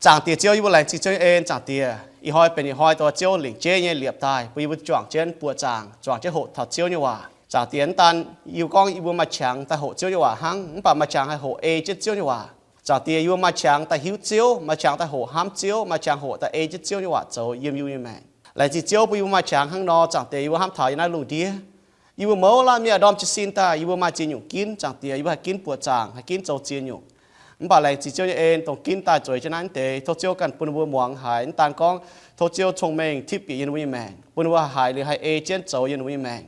Zaangc Diex Ziouv, yie mbuo laengz zingh Ziouv nyei en. Zaangc Diex, ih hnoi benx ih hnoi dongh Ziouv lingc jeiv nyei liepc daaih bun yie mbuo juangc jienv buoqc zaangc, juangc jienv hoqc taux Ziouv nyei waac. Zaangc Diex, mv daan yie mbuo gorngv yie mbuo maaih qangx daaih hoqc Ziouv nyei waac hnangv, mv baac maaih qangx haih hoqc ei jienv Ziouv nyei waac. Zaangc Diex, yie mbuo maaih qangx daaih hiuv Ziouv, maaih qangx daaih hoqc hnamv Ziouv, maaih qangx hoqc daaih ei jienv Ziouv nyei waac zoux yiem yie mbuo nyei maengc. Laengz zingh Ziouv bun yie mbuo maaih qangx hnangv nor. Zaangc Diex, yie mbuo hnamv taux yiem naaiv lungh ndiev, yie mbuo mouz laanh mienh ndorm jiez sin daaih, yie mbuo maaih ziex nyungc ginv. Zaangc Diex, yie mbuo haih ginv buoqc zaangc, haih ginv zoux ziex nyungc. Mv baac laengz zingh Ziouv nyei en dongh ginv daaih zueiz jienv naaiv deix. Tov Ziouv ganh bun ninh mbuo muangx haiz, mv daan gorngv tov Ziouv cong-mengh tipv bieqc yiem ninh mbuo nyei maengc, bun ninh mbuo haiz liuz haih ei jienv zoux yiem ninh mbuo nyei maengc.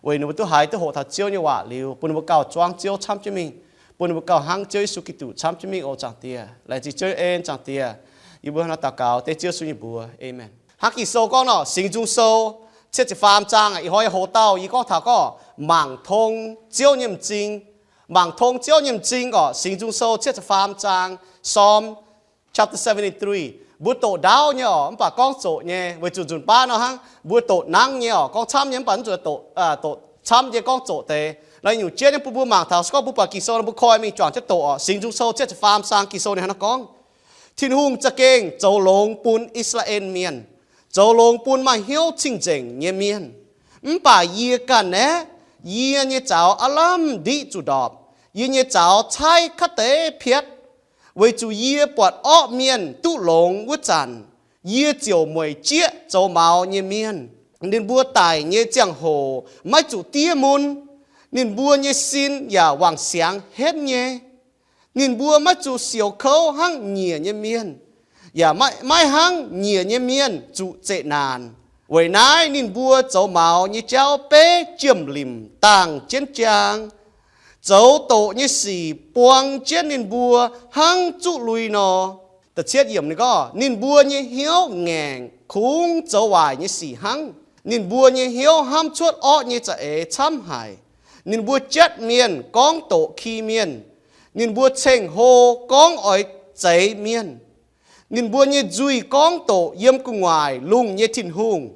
Weic ninh mbuo duqv haiz duqv hoqc taux Ziouv nyei waac liuz, bun ninh mbuo gauh zuangv Ziouv camv jienv mingh, bun ninh mbuo gauh hnangv Ziouv Yesu Giduc camv jienv mingh oc. Zaangc Diex, laengz zingh Ziouv nyei en. Zaangc Diex, yie mbuo hnangv naaiv daux gaux dengv Ziouv Yesu nyei mbuox. Aamen. Hnangv Ging-Sou gorngv nor, Singx Nzung Sou cietv ziepc faam zaang, ih hnoi yie hoz dauh yie gorngv taux gorngv mangc tong Ziouv nyei m'zing. Mangc tong Ziouv nyei m'zing orqc, Singx Nzung Sou cietv ziepc faam zaang, Psalm chapter seventy-three. Mbuo doqc ndaauv nyei orqc, mv baac gorngv zoqc nyei, weic zuqc nzunc baav nor hnangv mbuo doqc nangv nyei orqc, gorngv camv nyei, mv baac mv zuqc doqc, doqc camv nyei gorngv zoqc deix. Naaiv nyungc jienv nyei bun mbuo mangc taux, se gorngv mbuo buatc Ging-Sou nor mbuo koi mingh juangc jienv doqc orqc. Singx Nzung Sou cietv ziepc faam zaang Ging-Sou ninh hnangv naaiv gorngv, Tin-Hungh za'gengh zoux longx bun I^saa^laa^en Mienh, zoux longx bun maaih hnyouv cing-nzengc nyei mienh. Mv baac yie ganh aeqv, yie nyei zaux aav lamh ndiqv zuqc ndorpc, yie nyei zaux caaiv kaav deix piatv, weic zuqc yie buatc orqv mienh duqv longx wuov zanc, yie ziouc mueic jieqv zoux maux nyei mienh. Ninh mbuo daic nyei ziangh hoc maiv zuqc diev mun, ninh mbuo nyei sin yaac wangc siangx henv nyei. Ninh mbuo maiv zuqc siouc kouv hnangv nyiec nyei mienh, yaac maiv, maiv hnangv nyiec nyei mienh zuqc zeqc naanc. Weic naaiv ninh mbuo zoux maux nyei jauv beiv jiem-limc dangh jienv jaang, zoux doqc nyei sic buang jienv ninh mbuo hnangv zuqv lui nor. Da'cietv yiemc ninh gorngv, ninh mbuo nyei hnyouv ngaengc kungx zoux waaic nyei sic hnangv. Ninh mbuo nyei hnyouv hnamv cuotv orqv nyei za'eix camv haic. Ninh mbuo jatv mienh gorngv doqc ki mienh. Ninh mbuo ceng-hlo gorngv oix zeix mienh. Ninh mbuo nyei nzuih gorngv doqc yiem gu'nguaaic lungh nyei Tin-Hungh.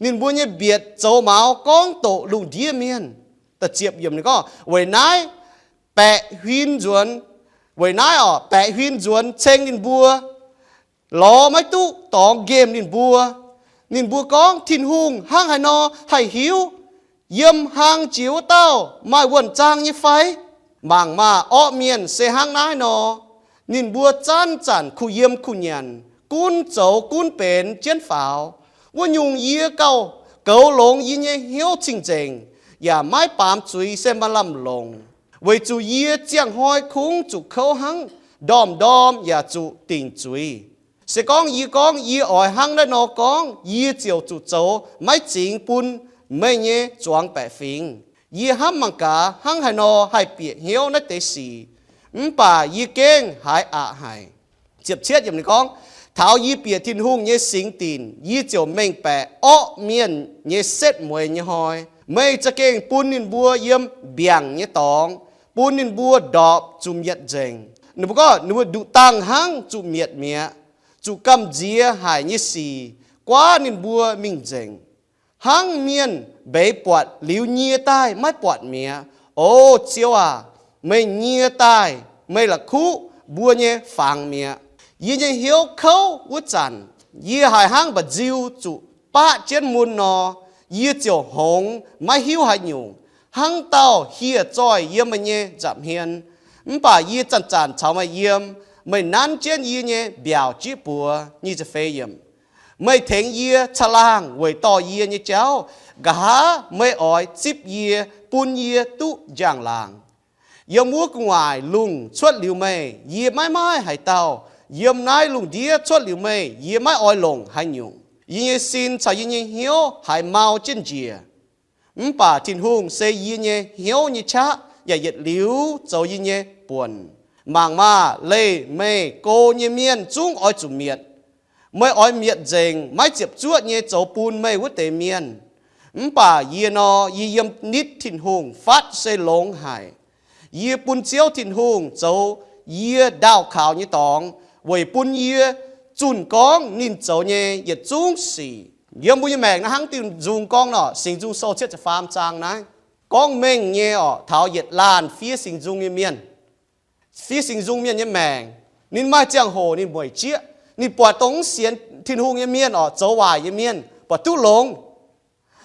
Ninh mbuo nyei mbietc zoux maux gorngv doqc lungh ndiev mienh. Da'ziepc yiemc ninh gorngv, weic naaiv baeqc huin nzuonx, weic naaiv orqc, baeqc huin nzuonx ceng ninh mbuo, lorz maiv duqv dorngx nqemh ninh mbuo. Ninh mbuo gorngv, Tin-Hungh hnangv haaix nor haih hiuv? Yiem hlang jiex wuov dauh maaih wuonh zaang nyei fai? Mangc maah! Orqv mienh se hnangv naaiv nor. Ninh mbuo zanc-zanc kuh yiem kuh nyanc, gunv zoux gunv benx jienv faaux. Wuov nyungc yie gauh goux longx yie nyei hnyouv cing-nzengc, yaac maiv baamz zuiz se maaih lamh longc, weic zuqc yie ziangh hnoi kungx zuqc kouv hnangv, ndorm-ndorm yaac zuqc dingc zuiz. Se gorngv yie gorngv yie oix hnangv naaiv nor gorngv, yie ziouc zuqc zoux maiv zingx bun meih nyei zuangx baeqc fingx. Yie hnamv mangc gaax hnangv haaix nor haih bieqc hnyouv naaiv deix sic, mv baac yie gengh haiz aqc haic. Ziepc cietv yiemc ninh gorngv, taux yie bieqc Tin-Hungh nyei singx dinc, yie ziouc mengh baeqc orqv mienh nyei setv mueiz nyei hnoi. Meih za'gengh bun ninh mbuo yiem mbiaangc nyei dorngx, bun ninh mbuo ndorpc zuqc mietc nzengc. Ninh mbuo gorngv ninh mbuo nduqc dangh hnangv zuqc mietc mi'aqv. Zuqc gamh nziex haic nyei sic guaav ninh mbuo mingh nzengc, hnangv mienh mbeix buatc liuz nyie daaih maiv buatc mi'aqv. O Ziouv aac, meih nyie daaih, meih la'kuqv mbuo nyei fangx mi'aqv. Yie nyei hnyouv kouv wuov zanc, yie haiz hnangv mba'nziu zuqc baqv jienv mun nor. Yie ziouc hngongx maiv hiuv haaix nyungc, hnangv dauh hieh zoih yiem meih nyei nza'hmien. Mv baac yie zanc-zanc caux meih yiem, meih nanv jienv yie nyei mbiaauc jiv buoz. Meih tengx yie caangh laangh weic dorh yie nyei jauv. Nqa'haav meih oix zipv yie, bun yie duqv njang-laangc. Yiem wuov gu'nguaaic lungh cuotv liuz meih, yie maiv maaih haaix dauh. Yiem naaiv lungh ndiev cuotv liuz meih, yie maiv oix longc haaix nyungc. Yie nyei sin caux yie nyei hnyouv haiz mau jienv njiec. Mv baac Tin-Hungh se yie nyei hnyouv nyei qaqv, yaac yietc liuz zoux yie nyei buonc. Mangc maah! Leih meih go nyei mienh zungv oix zuqc mietc. Meih oix mietc nzengc maiv ziepc zuoqv nyei zoux bun meih wuov deix mienh. Mv baac yie nor, yie yiem nitv Tin-Hungh fatv se longx haic. Yie bun Ziouv Tin-Hungh zoux yie ndaauh kaux nyei dorngx, weic bun yie zunh gorngv ninh zoux nyei yietc zungv sic. Yiem mbuo nyei maengc naaiv hnangv diuh nzung gorngv nor, Singx Nzung Sou cietv ziepc faam zaang naaiv gorngv mengh nyei orqc, taux yietc laanh fiev Singx Nzung nyei mienh. Fiev Singx Nzung mienh nyei maengc, ninh maaih ziangh hoc ninh mueic jieqv. Ninh buatc dongh mv sienx Tin-Hungh nyei mienh oc, zoux waaic nyei mienh buatc duqv longx.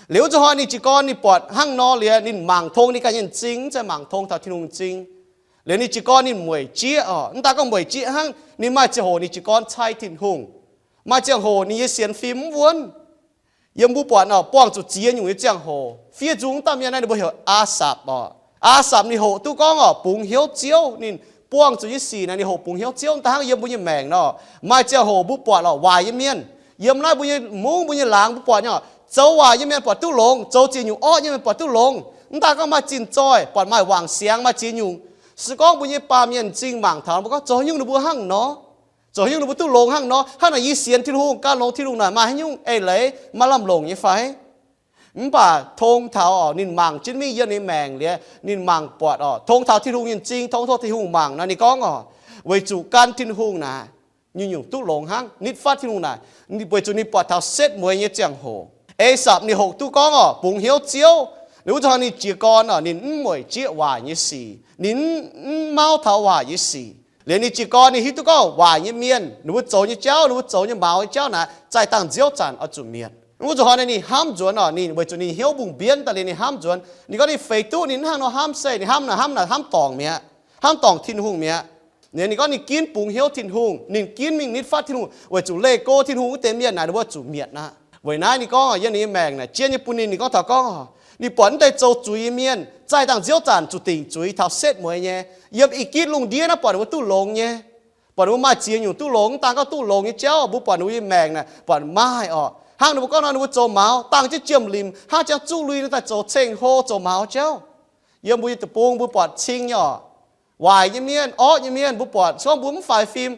Liuz wuov zuqc hnoi ninh jiez gorn ninh buatc hnangv nor liuz, ninh mangc tong ninh ganh nyei m'zing, mv zeiz mangc tong taux Tin-Hungh m'zing. Liuz ninh jiez gorn ninh mueic jieqv oc. Mv daaih gorngv mueic jieqv hnangv, ninh maaih ziangh hoc ninh jiez gorn cai Tin-Hungh. Maaih ziangh hoc ninh nyei sienx fim mv wuonv. Yiem mbuo buatc oc, buangh zuqc ziex nyungc nyei ziangh hoc. Fiev nzung dauh mienh naaiv ninh mbuo heuc Aasapc oc. Aasapc ninh hoqc duqv gorngv oc, bungx hnyouv Ziouv. Ninh buangh zuqc nyei sic naaic ninh hoqc bungx hnyouv Ziouv. Daaih hnangv yiem mbuo nyei maengc nor, maaih ziangh hoc mbuo buatc oc, waaic nyei mienh. Yiem naaiv mbuo nyei mungv, mbuo nyei laangz, mbuo buatc nyei oc, zoux waaic nyei mienh buatc duqv longx, zoux ziex nyungc orqv nyei mienh buatc duqv longx. Mv daaih gorngv maaih zinh zoih, buatc maaih wangc siangx, maaih ziex nyungc. Se gorngv mbuo nyei baamh mienh m'zing mangc taux, mbuo gorngv, zoux haaix nyungc ninh mbuo hnangv nor? Zoux haaix nyungc ninh mbuo duqv longx hnangv nor? Hnangv naaic yie sienx Tin-Hungh, gan longx Tin-Hungh naaic maaih haaix nyungc eix leiz maaih lamh longc nyei fai? Mv baac tong taux oc, ninh mangc jienv mingh yiem ninh maengc liuz, ninh mangc buatc oc, tong taux Tin-Hungh nyei m'zing, tong taux Tin-Hungh mangc nor, ninh gorngv oc, weic zuqc gan Tin-Hungh naaic, nyungc-nyungc duqv longx hnangv. Nitv fatv Tin-Hungh naaic, weic zuqc ninh buatc taux setv mueiz nyei ziangh hoc. Aasapc ninh hoqc duqv gorngv oc, bungx hnyouv Ziouv. Liuz wuov zuqc hnoi ninh jiez gorn oc, ninh mv mueic jieqv waaic nyei sic, ninh mv mauv taux waaic nyei sic. Liuz ninh jiez gorn ninh hiuv duqv gorngv waaic nyei mienh, ninh mbuo zoux nyei jauv, ninh mbuo zoux nyei maux nyei jauv naaic, zaih dangh nziouv zanc oix zuqc mietc. Wuov zuqc hnoi ninh hnamv nzuonx oc, ninh weic zuqc ninh hnyouv mbungh mbienv daaih liuz ninh hnamv nzuonx. Ninh gorngv ninh feix duqv ninh mv hnangv nor hnamv se, ninh hnamv naaic hnamv naaic hnamv dorngc mi'aqv, hnamv dorngc Tin-Hungh mi'aqv. Ninh gorngv ninh ginv bungx hnyouv Tin-Hungh, ninh ginv mingh nitv fatv Tin-Hungh weic zuqc leih go Tin-Hungh wuov deix mienh naaic ninh mbuo zuqc mietc aqv. Weic naaiv ninh gorngv yiem ninh nyei maengc naaic jienv nyei bun ninh, ninh gorngv taux gorngv, ninh buatc wuov deix zoux zuiz nyei mienh zaih dangh nziouv zanc zuqc dingc zuiz taux setv mueiz nyei. Yiem I^gitv lungh ndiev naaiv buatc ninh mbuo duqv longx nyei. Buatc ninh mbuo maaih ziex nyungc duqv longx, mv daan gorngv duqv longx nyei jauv, mbuo buatc ninh mbuo nyei maengc naaic buatc maaih oc. Hnangv ninh mbuo gorngv nor, ninh mbuo zoux maux dangh jienv jiem-limc, hnangv jangx zuqv lui nor daaih zoux ceng-hlo zoux maux jauv. Yiem mbuo nyei deic-bung mbuo buatc cing nyei oc, waaic nyei mienh, orqv nyei mienh, mbuo buatc se gorngv mbuo mv faix fim.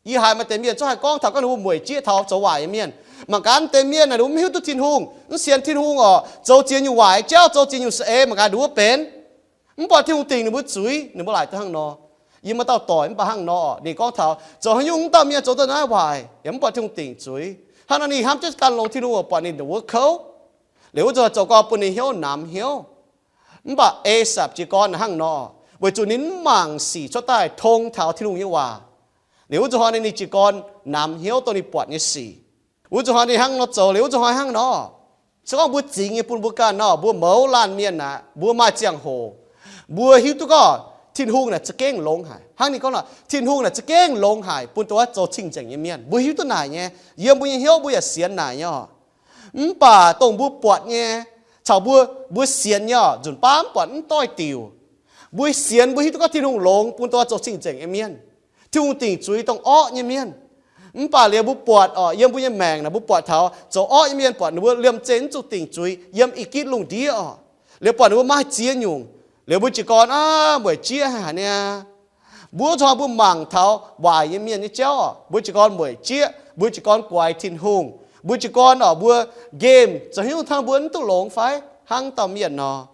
Yie haiz maaih deix mienh zungv haih gorngv taux gorngv ninh mbuo mueic jieqv taux zoux waaic nyei mienh. Mangc gaax mv deix mienh naaic ninh mbuo mv hiuv duqv Tin-Hungh, mv sienx Tin-Hungh oc, zoux ziex nyungc waaic jauv, zoux ziex nyungc saeng-eix, mangc gaax ninh mbuo benx. Mv buatc Tin-Hungh dingc ninh mbuo zuiz, ninh mbuo laaic duqv hnangv nor. Yie maaih dauh doic mv baac hnangv nor, ninh gorngv taux zoux haaix nyungc mv dauh mienh zoux duqv naaiv waaic yaac mv buatc Tin-Hungh dingc zuiz. Hnangv naaiv ninh hnamv jienv gan longx Tin-Hungh oc, buatc ninh ndongc wuov kouv. Liuz wuov zuqc zoux gorn bun ninh hnyouv namx hnyouv. Mv baac Asaph jiez gorn hnangv nor, weic zuqc ninh mv mangc sic cuotv daaih tong taux Tin-Hungh nyei waac. Liuz wuov zuqc hnoi ninh jiez gorn namx hnyouv dongh ninh buatc nyei sic. Wuov zuqc hnoi ninh hnangv nor zoux, liuz wuov zuqc hnoi hnangv nor. Se gorngv mbuo zingx nyei bun mbuo ganh nor, mbuo mouz laanh mienh aqv, mbuo maaih ziangh hoc mbuo hiuv duqv gorngv Tin-Hungh naaic za'gengh longx haic. Hnangv ninh gorngv nor, Tin-Hungh naaic za'gengh longx haic bun dongh wuov zoux cing-nzengc nyei mienh. Mbuo hiuv duqv naaic nyei, yiem mbuo nyei hnyouv mbuo yaac sienx naaic nyei oc. Mv baac dongh mbuo buatc nyei caux mbuo, mbuo sienx nyei oc, nzunc baav mv buatc mv doix-diuc. Mbuo sienx mbuo hiuv duqv gorngv Tin-Hungh longx bun dongh wuov zoux cing-nzengc nyei mienh, Tin-Hungh dingc zuiz dongh orqv nyei mienh. Mv baac liuz mbuo buatc oc, yiem mbuo nyei maengc naaic mbuo buatc taux zoux orqv nyei mienh buatc ninh mbuo liemh zeih mv zuqc dingc zuiz yiem I^gitv lungh ndiev oc. Liuz buatc ninh mbuo maaih ziex nyungc. Liuz mbuo jiez gorn aav mueic jieqv haic niaa. Mbuo zuqc mbuo mangc taux waaic nyei mienh nyei jauv oc, mbuo jiez gorn mueic jieqv, mbuo jiez gorn guaix Tin-Hungh, mbuo jiez gorn oc, mbuo nqemh zoux hnyouv taux mbuo mv duqv longx fai hnangv dauh mienh nor.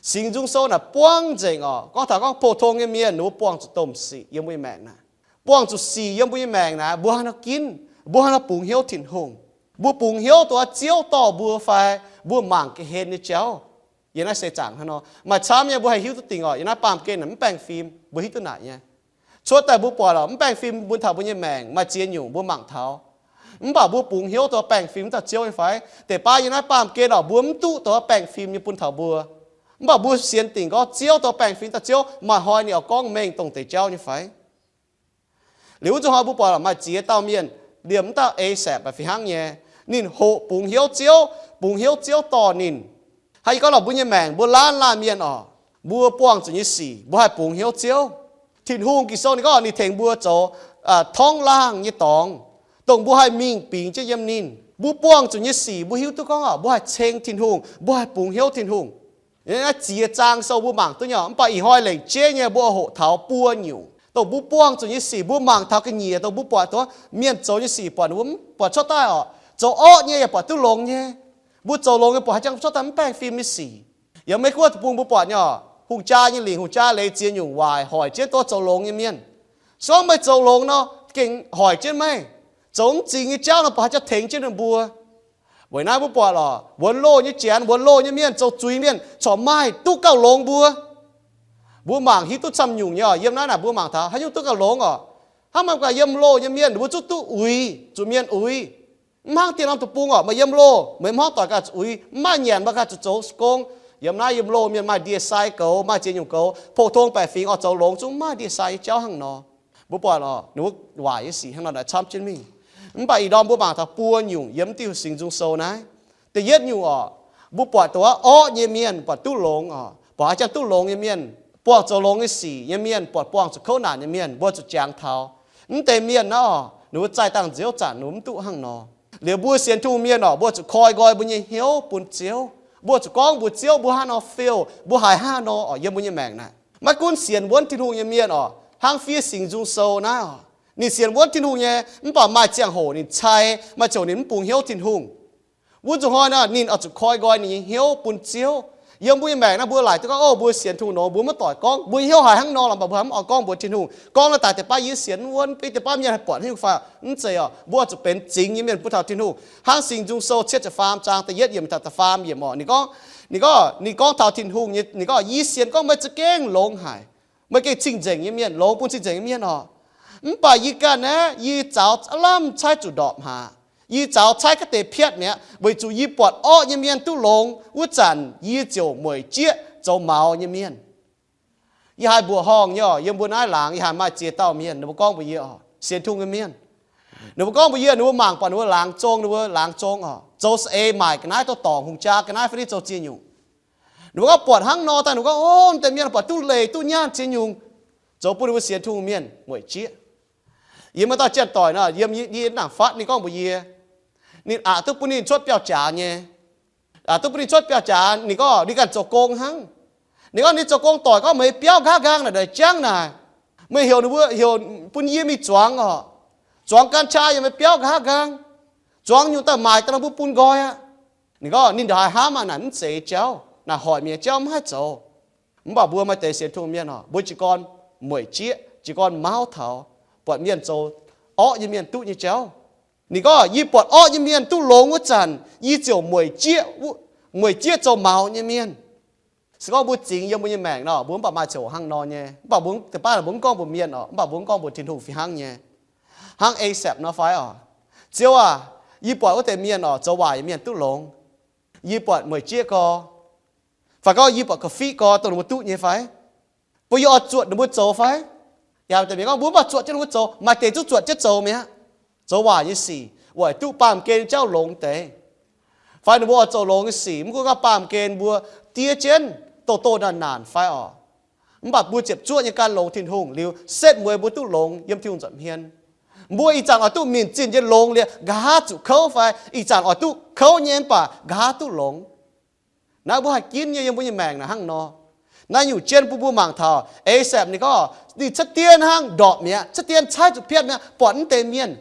Singx Nzung Sou naaic buangv nzengc oc, gorngv taux gorngv pou-tong nyei mienh ninh mbuo buangh zuqc domh sic yiem mbuo nyei maengc naaic. Buangh zuqc sic yiem mbuo nyei maengc naaic, mbuo haaix nor ginv, mbuo haaix nor bungx hnyouv Tin-Hungh? Mbuo bungx hnyouv dongh wuov Ziouv dorh mbuo fai mbuo mangc ga'hlen nyei jauv? Yiem naaiv seix zaangc hnangv nor, maaih camv nyei mbuo haih hiuv duqv dingc oc, yiem naaiv baamh gen naaic mv baengh fim mbuo hiuv duqv naaic nyei. Cuotv daaih mbuo buatc oc, mv baengh fim bun taux mbuo nyei maengc maaih ziex nyungc mbuo mangc taux. Mv baac mbuo bungx hnyouv dongh baengh fim mv dauh Ziouv nyei fai? Deix baav yiem naaiv baamh gen oc, mbuo mv duqv dongh wuov baengh fim nyei bun taux mbuo. Mv baac mbuo sienx dingc gorngv Ziouv dongh baengh fim dauh Ziouv maaih hnoi ninh oix gorngv mengh dongh deix jauv nyei fai? Liuz wuov zuqc hnoi mbuo buatc maaih ziex dauh mienh, liemh mv dauh Asaph fih hnangv nyei. Ninh hoqc bungx hnyouv Ziouv, bungx hnyouv Ziouv dorh ninh. Hnangv yie gorngv lorqc, mbuo nyei maengc mbuo laanh laanh mienh oc, mbuo buangh zuqc nyei sic mbuo haih bungx hnyouv Ziouv. Tin-Hungh, Ging-Sou ninh gorngv ninh tengx mbuo zoux torngv laangh nyei dorngx, dongh mbuo haih mingh bingx jienv yiem ninh. Mbuo buangh zuqc nyei sic mbuo hiuv duqv gorngv oc, mbuo haih ceng Tin-Hungh, mbuo haih bungx hnyouv Tin-Hungh. Naaiv ziex zaang sou mbuo mangc duqv nyei oc, mv baac ih hnoi lengc jeiv nyei mbuo hoqc taux buo nyungc. Dongh mbuo buangh zuqc nyei sic mbuo mangc taux ga'nyiec, dongh mbuo buatc dongh mienh zoux nyei sic buatc ninh mbuo mv buatc cuotv daaih oc. Zoux orqv nyei yaac buatc duqv longx nyei. Mbuo zoux longx nyei buatc haaix jangx cuotv daaih mv baengh fim nyei sic. Yiem Meiv Guoqv deic-bung mbuo buatc nyei oc, hungh jaa nyei lingc, hungh jaa leiz ziex nyungc waaic hoic jienv dongh zoux longx nyei mienh. Se gorngv meih zoux longx nor, gengh hoic jienv meih. Zoux mv zingx nyei jauv nor, buatc haaix jauv tengx jienv ninh mbuo. Weic naaiv mbuo buatc lorqc, wuonx loh nyei janx, wuonx loh nyei mienh, zoux zuiz mienh corc maaih duqv gauh longx mbuo. Mbuo mangc hiuv duqv camv nyungc nyei oc. Yiem naaiv naaic mbuo mangc taux haaix nyungc duqv gauh longx oc. Hnangv maaih gaax yiem loh nyei mienh, ninh mbuo zungv duqv uix, zuqc mienh uix. Mv hnangv dieh norm deic-bung orqc, meih yiem loh, meih mv horngv doic ganh zuqc uix, mv maaih nyanc meih ganh zuqc zoux gong. Yiem naaiv yiem loh mienh maaih ndie-sai goux, maaih ziex nyungc goux, pou-tong baeqc fingx oix zoux longx zungv maaih ndie-sai nyei jauv hnangv nor. Mbuo buatc orqc, ninh mbuo waaic nyei sic hnangv nor naaic camv jienv mingh. Mv baac ih ndorm mbuo mangc taux buo nyungc yiem diuh Singx Nzung Sou naaiv. Da'yietv nyungc orqc, mbuo buatc dongh wuov orqv nyei mienh buatc duqv longx orqc, buatc haaix jangx duqv longx nyei mienh, buangh zoux longx nyei sic nyei mienh, buatc buangh zuqc kouv naanc nyei mienh, mbuo zuqc jangx taux. Mv deix mienh naaiv orqc, ninh mbuo zaih dangh nziouv zanc ninh mbuo mv duqv hnangv nor. Liuz mbuo sienx Tin-Hungh mienh orqc, mbuo zuqc koi nqoi mbuo nyei hnyouv bun Ziouv. Mbuo zuqc gorngv mbuox Ziouv mbuo haaix nor fail, mbuo haiz haaix nor orqc, yiem mbuo nyei maengc naaic. Maiv gunv sienx wuonv Tin-Hungh nyei mienh orqc, hnangv fiev Singx Nzung Sou naaiv orqc, ninh sienx wuonv Tin-Hungh nyei, mv baac maaih ziangh hoc ninh cai, maaih ziangh hoc ninh mv bungx hnyouv Tin-Hungh. Wuov nzunc hnoi naaic ninh oix zuqc koi nqoi ninh nyei hnyouv bun Ziouv. Yiem mbuo nyei maengc naaiv mbuo laaic duqv gorngv, o, mbuo sienx Tin-Hungh nor, mbuo maiv doic gorngv mbuo hnyouv haiz hnangv nor, mv baac mbuo mv oix gorngv mbuox Tin-Hungh. Gorngv naaiv daaih deix baav yie sienx wuonv, beiv deix baav mienh haih buatc haaix nyungc fai? Mv zeiz orqc, mbuo oix zuqc benx zingx nyei mienh bun taux Tin-Hungh. Hnangv Singx Nzung Sou cietv ziepc faam zaang da'yietv yiemc taux da'faam yiemc orqc, ninh gorngv, ninh gorngv, ninh gorngv taux Tin-Hungh nyei, ninh gorngv, yie sienx gorngv meih za'gengh longx haic. Meih gengh cing-nzengc nyei mienh, longx bun cing-nzengc nyei mienh orqc. Mv baac yie ganh naaiv, yie zaux aav lamh caaiv zuqc ndorpc haic. Yie zaux caaiv ga'deix piatv mi'aqv, weic zuqc yie buatc orqv nyei mienh duqv longx wuov zanc, yie ziouc mueic jieqv zoux maux nyei mienh. Yie haiz mbuoqc horngh nyei orqc, yiem mbuo naaiv laangz yie haiz maaih ziex dauh mienh, ninh mbuo gorngv mbuox yie orqc, sienx Tin-Hungh nyei mienh. Ninh mbuo gorngv mbuox yie, ninh mbuo mangc buatc ninh mbuo laangz zong, ninh mbuo laangz zong orqc, zoux saeng-eix maaic ga'naaiv dorh dorngc hungh jaa ga'naaiv fai niv zoux ziex nyungc. Ninh mbuo gorngv buatc hnangv nor daaih, ninh mbuo gorngv, o, deix mienh buatc duqv leiz duqv nyaanh ziex nyungc, zoux bun ninh mbuo sienx Tin-Hungh mienh mueic jieqv. Yie maaih dauh janx-doic nor, yiem yie, yie naaic fatv, ninh gorngv mbuox yie, ninh aqc duqv bun ninh cuotv biauv-jaax nyei. Aqc duqv bun ninh cuotv biauv-jaax, ninh gorngv ninh ganh zoux gong hnangv. Ninh gorngv ninh zoux gong doic gorngv meih biauv nqa'haav nqaang naaic, naaic jangv naaic, meih heuc ninh mbuo, heuc bun yie mingh zuangx orqc. Zuangx กัญชา yaac meih biauv nqa'haav nqaang. Zuangx nyungc daaih maaic daaih nor mbuo bun nqoi aqv. Ninh gorngv ninh ndongc haaix hnamv aqv, naaic mv zeiz jauv, naaic hoic mienh jauv mv haih zoux. Mv baac mbuo maaih deix sienx Tin-Hungh mienh orqc, mbuo jiez gorn mueic jieqv, jiez gorn mauv taux buatc mienh zoux orqv nyei mienh duqv nyei jauv. Ninh gorngv, yie buatc orqv nyei mienh duqv longx wuov zanc, yie ziouc mueic jieqv, mueic jieqv zoux maux nyei mienh. Se gorngv mbuo zingx yiem mbuo nyei maengc nor, mbuo mv baac maaih ziangh hoc hnangv nor nyei. Mv baac mbuo, deix baav mbuo mv gorngv mbuox mienh orqc, mv baac mbuo mv gorngv mbuox Tin-Hungh fih hnangv nyei. Hnangv Asaph nor fai orqc, Ziouv aac, yie buatc wuov deix mienh orqc, zoux waaic nyei mienh duqv longx. Yie buatc mueic jieqv gorx, fai gorngv yie buatc ga'fiqv gorx dongh ninh mbuo duqv nyei fai? Bun yie oix zuotc ninh mbuo zoux fai? Yaac deix mienh gorngv mbuo mv baac zuotc jienv ninh mbuo zoux, maaih deix zungv zuotc jienv zoux mi'aqv. Zoux waaic nyei sic, weic duqv baamh gen jauv longx deix. Fai ninh mbuo oix zoux longx nyei sic, mv gunv gorngv baamh gen mbuo diev jienv, doh doh naanc naanc fai orqc. Mv baac mbuo ziepc zuoqv nyei gan longx Tin-Hungh liuz, setv mueiz mbuo duqv longx yiem Tin-Hungh nza'hmien. Mbuo ih zanc oix duqv minc zinh nyei longx liuz, nqa'haav zuqc kouv fai? Ih zanc oix duqv kouv nyei mv baac nqa'haav duqv longx. Naaiv mbuo haih ginv nyei yiem mbuo nyei maengc naaic hnangv nor. Naaiv nyungc jienv bun mbuo mangc taux Asaph ninh gorngv, ninh cuotv dien hnangv ndorpc mi'aqv, cuotv dien caaiv zuqc piatv mi'aqv, buatc mv deix mienh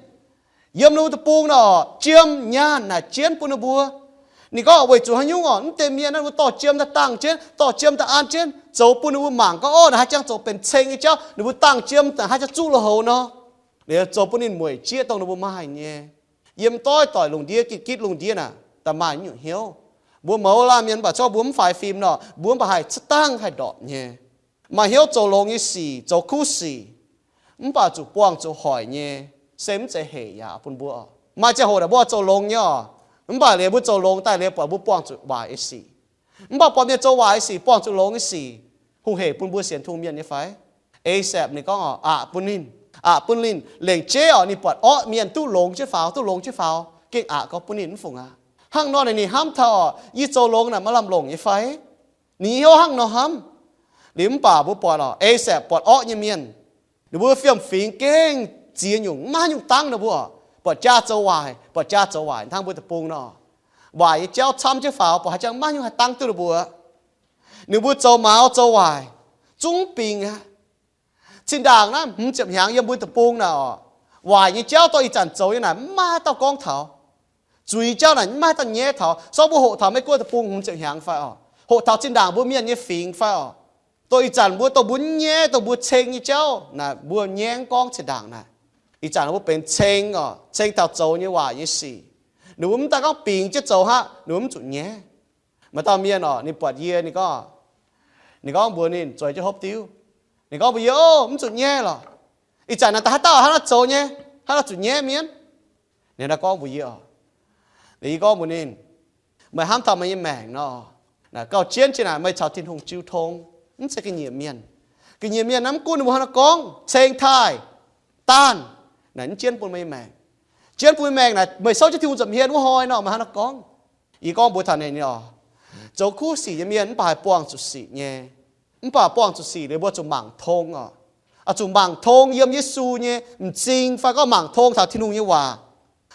yiem ninh mbuo deic-bung nor, jiem nyaanh naaic jienv bun ninh mbuo. Ninh gorngv weic zuqc haaix nyungc orqc, mv deix mienh naaiv ninh mbuo dorh jiem daaih dangh jienv, dorh jiem daaih an jienv, zoux bun ninh mbuo mangc gorngv, o, naaic haaix jangx zoux benx ceng nyei jauv, ninh mbuo dangh jiem naaic haaix jangx zuqv lui-houx nor. Liuz zoux bun ninh mueic jieqv dongh ninh mbuo maaih nyei. Yiem doiv doic lungh ndiev, gitv gitv lungh ndiev naaic, da'maaih nyungc hnyouv. Mbuo mouz laanh mienh mv baac zorqv mbuo mv faix fim nor, mbuo mv baac haih cuotv dangh haih ndorpc nyei. Maaih hnyouv zoux longx nyei sic, zoux kuv sic, mv baac zuqc buangh zuqc hoic nyei, se mv zeiz hec yaac bun mbuo. Maaih ziangh hoc naaic mbuo oix zoux longx nyei orqc, mv baac liuz mbuo zoux longx daaih liuz buatc mbuo buangh zuqc waaic nyei sic. Mv baac buatc mienh zoux waaic nyei sic, buangh zuqc longx nyei sic, hungh hec bun mbuo sienx Tin-Hungh mienh nyei fai? Asaph ninh gorngv orqc, aqc bun ninh, aqc bun ninh lengc jeiv orqc, ninh buatc orqv mienh duqv longx jienv faaux, duqv longx jienv faaux, gengh aqc gorngv bun ninh mv fungc aqv. Hnangv nor naaic ninh hnamv taux orqc, yie zoux longx naaic maiv lamh longc nyei fai? Ninh nyei hnyouv hnangv nor hnamv. Liuz mv baac mbuo buatc orqc, Asaph buatc orqv nyei mienh, ninh mbuo fiem-fingx gengh ziex nyungc, maiv nyungc dangv ninh mbuo orqc, buatc jaa zoux waaic, buatc jaa zoux waaic hnangv mbuo deic-bung nor. Waaic nyei jauv camv jienv faaux, buatc haaix jangx maiv nyungc haih dangv duqv ninh mbuo. Ninh mbuo zoux maux zoux waaic, zungv bingx aqv. Zinh ndaangc naaiv hmz ziepc hnyangx yiem mbuo deic-bung naaic orqc, waaic nyei jauv dorh ih zanc zoux nyei naaic maiv maaih haaix dauh gorngv taux. Zuiz jauv naaic maiv maaih haaix dauh nyaiv taux. Sortv mbuo hoqc taux Meiv Guoqv deic-bung hmz ziepc hnyangx fai orqc? Hoqc taux zinh ndaangc mbuo mienh nyei fingx fai orqc? Dongh ih zanc mbuo, dongh mbuo nyaiv, dongh mbuo ceng nyei jauv naaic, mbuo nyaiv mv gorngv zinh ndaangc naaic. Ih zanc mbuo benx ceng orqc, ceng taux zoux nyei waaic nyei sic. Ninh mbuo mv daaih gorngv bingx jienv zoux haic, ninh mbuo mv zuqc nyaiv. Maaih dauh mienh orqc, ninh buatc yie, ninh gorngv, ninh gorngv mbuox ninh zueiz jienv hopv diuv. Ninh gorngv mbuox yie, o, mv zuqc nyaiv lorqc. Ih zanc naaic daaih haaix dauh haaix nor zoux nyei, haaix nor zuqc nyaiv mienh? Ninh gorngv mbuox yie oc, yie gorngv mbuox ninh, meih hnamv taux meih nyei maengc nor, gauh jienv jiex naaic meih caux Tin-Hungh jiu tong, mv zeiz ga'nyiec mienh. Ga'nyiec mienh naaiv mv gunv ninh mbuo haaix nor gorngv, ceng taaih, daanh, naaic mv jienv bun meih nyei maengc. Jienv bun meih maengc naaic meih souv jienv Tin-Hungh nza'hmien wuov hnoi nor, meih haaix nor gorngv? Yie gorngv mbuox taux ninh oc, zoux kuv sic nyei mienh mv baac haih buangh zuqc sic nyei. Mv baac buangh zuqc sic liuz mbuo zuqc mangc tong oc. Oix zuqc mangc tong yiem Yesu nyei m'zing fai gorngv mangc tong taux Tin-Hungh nyei waac.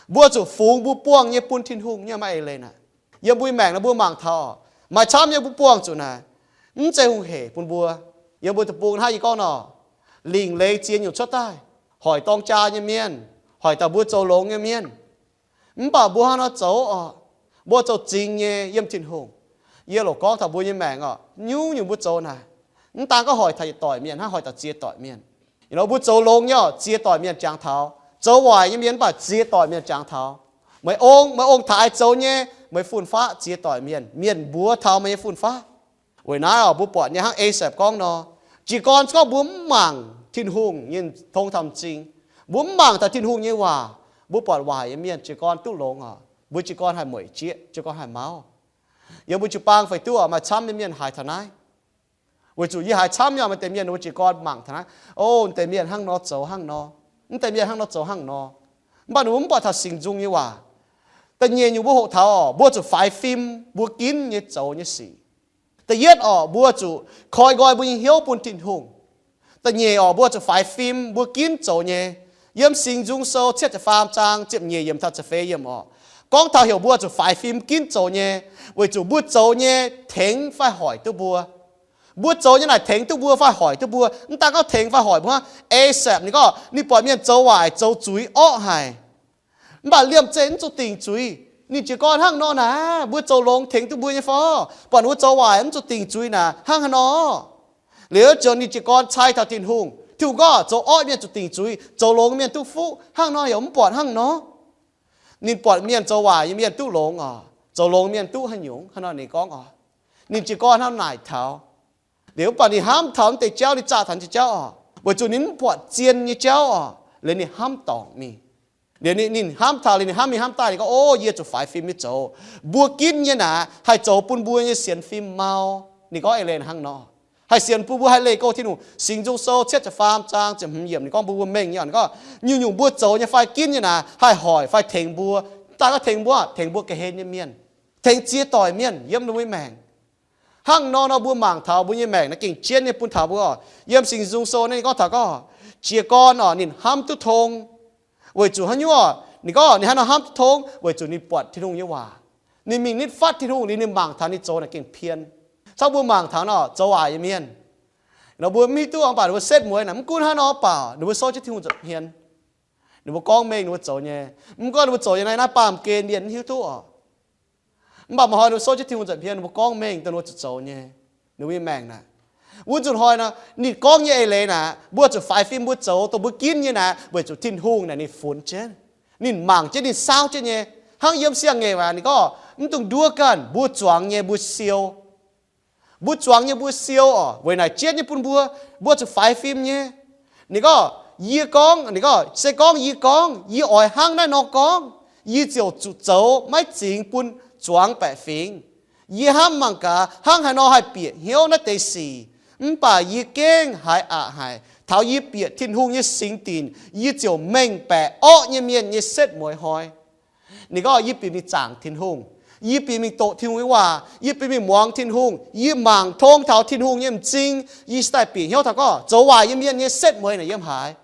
Mbuo zuqc fungx mbuo buangh nyei bun Tin-Hungh nyei, maiv eix leiz naaic. Yiem mbuo nyei maengc naaic mbuo mangc taux maaih camv nyei mbuo buangh zuqc naaic, mv zeiz hungh hec bun mbuo. Yiem mbuo deic-bung hnangv yie gorngv nor, lingc leiz ziex nyungc cuotv daaih, hoic dorng jaa nyei mienh, hoic dauh mbuo zoux longx nyei mienh. Mv baac mbuo hnangv nor zoux oc, mbuo zoux zingx nyei yiem Tin-Hungh. Yie loc gorngv taux mbuo nyei maengc oc, nyungc-nyungc mbuo zoux naaic, mv daan gorngv hoic taux yietc doic mienh hnangv, hoic taux ziex doic mienh. Ih hnoi mbuo zoux longx nyei oc, ziex doic mienh jangx taux. Zoux waaic nyei mienh mv baac ziex doic mienh jangx taux. Meih ong, meih ong-taaix zoux nyei, meih fun-faqv ziex doic mienh, mienh mbuox taux meih nyei fun-faqv. Weic naaiv oc, mbuo buatc nyei hnangv Asaph gorngv nor, jiez gorn gorngv mbuo mv mangc Tin-Hungh nyei tong taux m'zing, mbuo mv mangc taux Tin-Hungh nyei waac, mbuo buatc waaic nyei mienh jiez gorn duqv longx oc, mbuo jiez gorn haih mueic jieqv, jiez gorn haih mauv. Yiem mbuo jiu-baang feix duqv oc, maaih camv nyei mienh haiz taux naaiv. Weic zuqc yie haiz camv nyei oc, maaih deix mienh ninh mbuo jiez gorn mangc taux naaiv, o, deix mienh hnangv nor zoux hnangv nor, mv deix mienh hnangv nor zoux hnangv nor. Mv baac ninh mbuo mv buatc taux Singx Nzung nyei waac. Da'nyeic nyungc mbuo hoqc taux oc, mbuo zuqc faix fim mbuo ginv nyei zoux nyei sic. Da'yietv oc, mbuo zuqc koi nqoi mbuo nyei hnyouv bun Tin-Hungh. Da'nyeic oc, mbuo zuqc faix fim mbuo ginv zoux nyei. Yiem Singx Nzung Sou cietv ziepc faam zaang ziepc nyeic yiemc taux ziepc feix yiemc oc, gorngv taux heuc mbuo zuqc faix fim ginv zoux nyei, weic zuqc mbuo zoux nyei tengx fai hoic duqv mbuo. Mbuo zoux nyei naaic tengx duqv mbuo fai hoic duqv mbuo. Mv daan gorngv tengx fai hoic mbuo hnangv. Asaph ninh gorngv ninh buatc mienh zoux waaic zoux zuiz orqv haic, mv baac liemh zeih mv zuqc dingc zuiz. Ninh jiez gorn hnangv nor naaic, mbuo zoux longx tengx duqv mbuo nyei fai? Buatc ninh mbuo zoux waaic mv zuqc dingc zuiz naaic, hnangv haaix nor? Liuz ziouc ninh jiez gorn cai taux Tin-Hungh. Tin-Hungh gorngv zoux orqv mienh zuqc dingc zuiz, zoux longx mienh duqv fuqv. Hnangv nor yaac mv buatc hnangv nor. Ninh buatc mienh zoux waaic nyei mienh duqv longx oc, zoux longx mienh duqv haaix nyungc, hnangv nor ninh gorngv oc. Ninh jiez gorn hnangv naaic taux. Liuz mv baac ninh hnamv taux mv deix jauv, ninh zaah taux nyei jauv oc, weic zuqc ninh mv buatc zien nyei jauv oc. Liuz ninh hnamv dorngc mingh. Liuz ninh hnamv taux, liuz ninh hnamv mingh hnamv daaih, ninh gorngv, o, yie zuqc faix fim nyei zoux. Mbuo ginv nyei naaic haih zoux bun mbuo nyei sienx fim mau. Ninh gorngv eix leiz hnangv nor, haih sienx bun mbuo haih leih go Tin-Hungh. Singx Nzung Sou cietv ziepc faam zaang ziepc hmz yiemc ninh gorngv mbuo mengh nyei, ninh gorngv nyungc-nyungc mbuo zoux nyei fai ginv nyei naaic haih hoic fai tengx mbuo. Mv daan gorngv tengx mbuo, tengx mbuo ga'hlen nyei mienh, tengx ziex doic mienh yiem ninh mbuo nyei maengc. Hnangv nor nor mbuo mangc taux mbuo nyei maengc naaiv gengh jienv nyei bun taux mbuo oc. Yiem Singx Nzung Sou naaiv ninh gorngv taux gorngv, jiez gorn oc, ninh hnamv duqv tong. Weic zuqc haaix nyungc? Ninh gorngv ninh hnangv nor hnamv duqv tong weic zuqc ninh buatc Tin-Hungh nyei waac. Ninh mingh nitv fatv Tin-Hungh liuz ninh mangc taux ninh zoux naaic gengh pien. Caux mbuo mangc taux nor zoux waaic nyei mienh, nor mbuo mv hiuv duqv, mv baac ninh mbuo setv mueiz naaic mv gunv hnangv nor mv baac ninh mbuo souv jienv Tin-Hungh nza'hmien. Ninh mbuo gorngv mengh ninh mbuo zoux nyei. Mv gorngv ninh mbuo zoux nyei naaiv, naaiv baamh gen mienh mv hiuv duqv oc. Mv baac maaih hnoi ninh mbuo souv jienv Tin-Hungh nza'hmien, ninh mbuo gorngv mengh dongh ninh mbuo zuqc zoux nyei. Ninh mbuo nyei maengc naaic, wuov nzunc hnoi nor, ninh gorngv nyei eix leiz naaic, mbuo zuqc faix fim mbuo zoux dongh mbuo ginv nyei naaic, weic zuqc Tin-Hungh naaic ninh funx jienv, ninh mangc jienv, ninh saauv jienv nyei. Hnangv yiem siang-ngaengc waac ninh gorngv, mv dungx nduov ganh, mbuo zuangx nyei mbuo siou. Mbuo zuangx nyei mbuo siou oc, weic naaic jienv nyei bun mbuo, mbuo zuqc faix fim nyei. Ninh gorngv, yie gorngv, ninh gorngv, se gorngv yie gorngv, yie oix hnangv naaiv nor gorngv, yie ziouc zuqc zoux maiv zingx bun zuangx baeqc fingx. Yie hnamv mangc gaax hnangv haaix nor haih bieqc hnyouv naaiv deix sic, mv baac yie gengh haiz aqc haic. Taux yie bieqc Tin-Hungh nyei singx dinc, yie ziouc mengh baeqc orqv nyei mienh nyei setv mueiz hnoi. Ninh gorngv, yie bieqc mingh zaangc Tin-Hungh, yie bieqc mingh doqc Tin-Hungh nyei waac, yie bieqc mingh muangx Tin-Hungh, yie mangc tong taux Tin-Hungh nyei m'zing, yie se daaih bieqc hnyouv taux gorngv zoux waaic nyei mienh nyei setv mueiz naaic yiem haaix.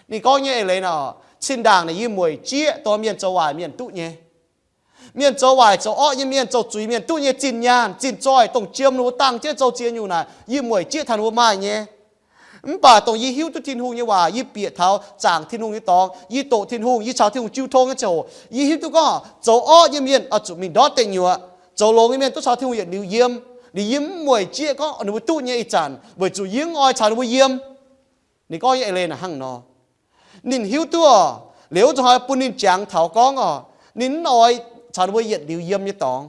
Ninh gorngv nyei eix leiz nor, zinh ndaangc naaic yie mueic jieqv dongh mienh zoux waaic mienh duqv nyei. Mienh zoux waaic zoux orqv nyei mienh, zoux zuiz mienh duqv nyei zinh nyaanh zinh zoih dongh jiem ninh mbuo dangh jienv zoux ziex nyungc naaic, yie mueic jieqv taux ninh mbuo maaih nyei. Mv baac dongh yie hiuv duqv Tin-Hungh nyei waac, yie bieqc taux zaangc Tin-Hungh nyei dorngx, yie doqc Tin-Hungh, yie caux Tin-Hungh jiu tong nyei ziangh hoc, yie hiuv duqv gorngv zoux orqv nyei mienh oix zuqc mingh ndortv deic nyuoqc, zoux longx nyei mienh duqv caux Tin-Hungh yietc liuz yiem. Liuz yie mv mueic jieqv gorngv ninh mbuo duqv nyei ih zanc, weic zuqc yie mv oix caux ninh mbuo yiem. Ninh gorngv nyei eix leiz naaic hnangv nor. Ninh hiuv duqv oc, liuz wuov zuqc hnoi bun ninh jangx taux gorngv oc, ninh mv oix caux ninh mbuo yietc liuz yiem nyei dorngx,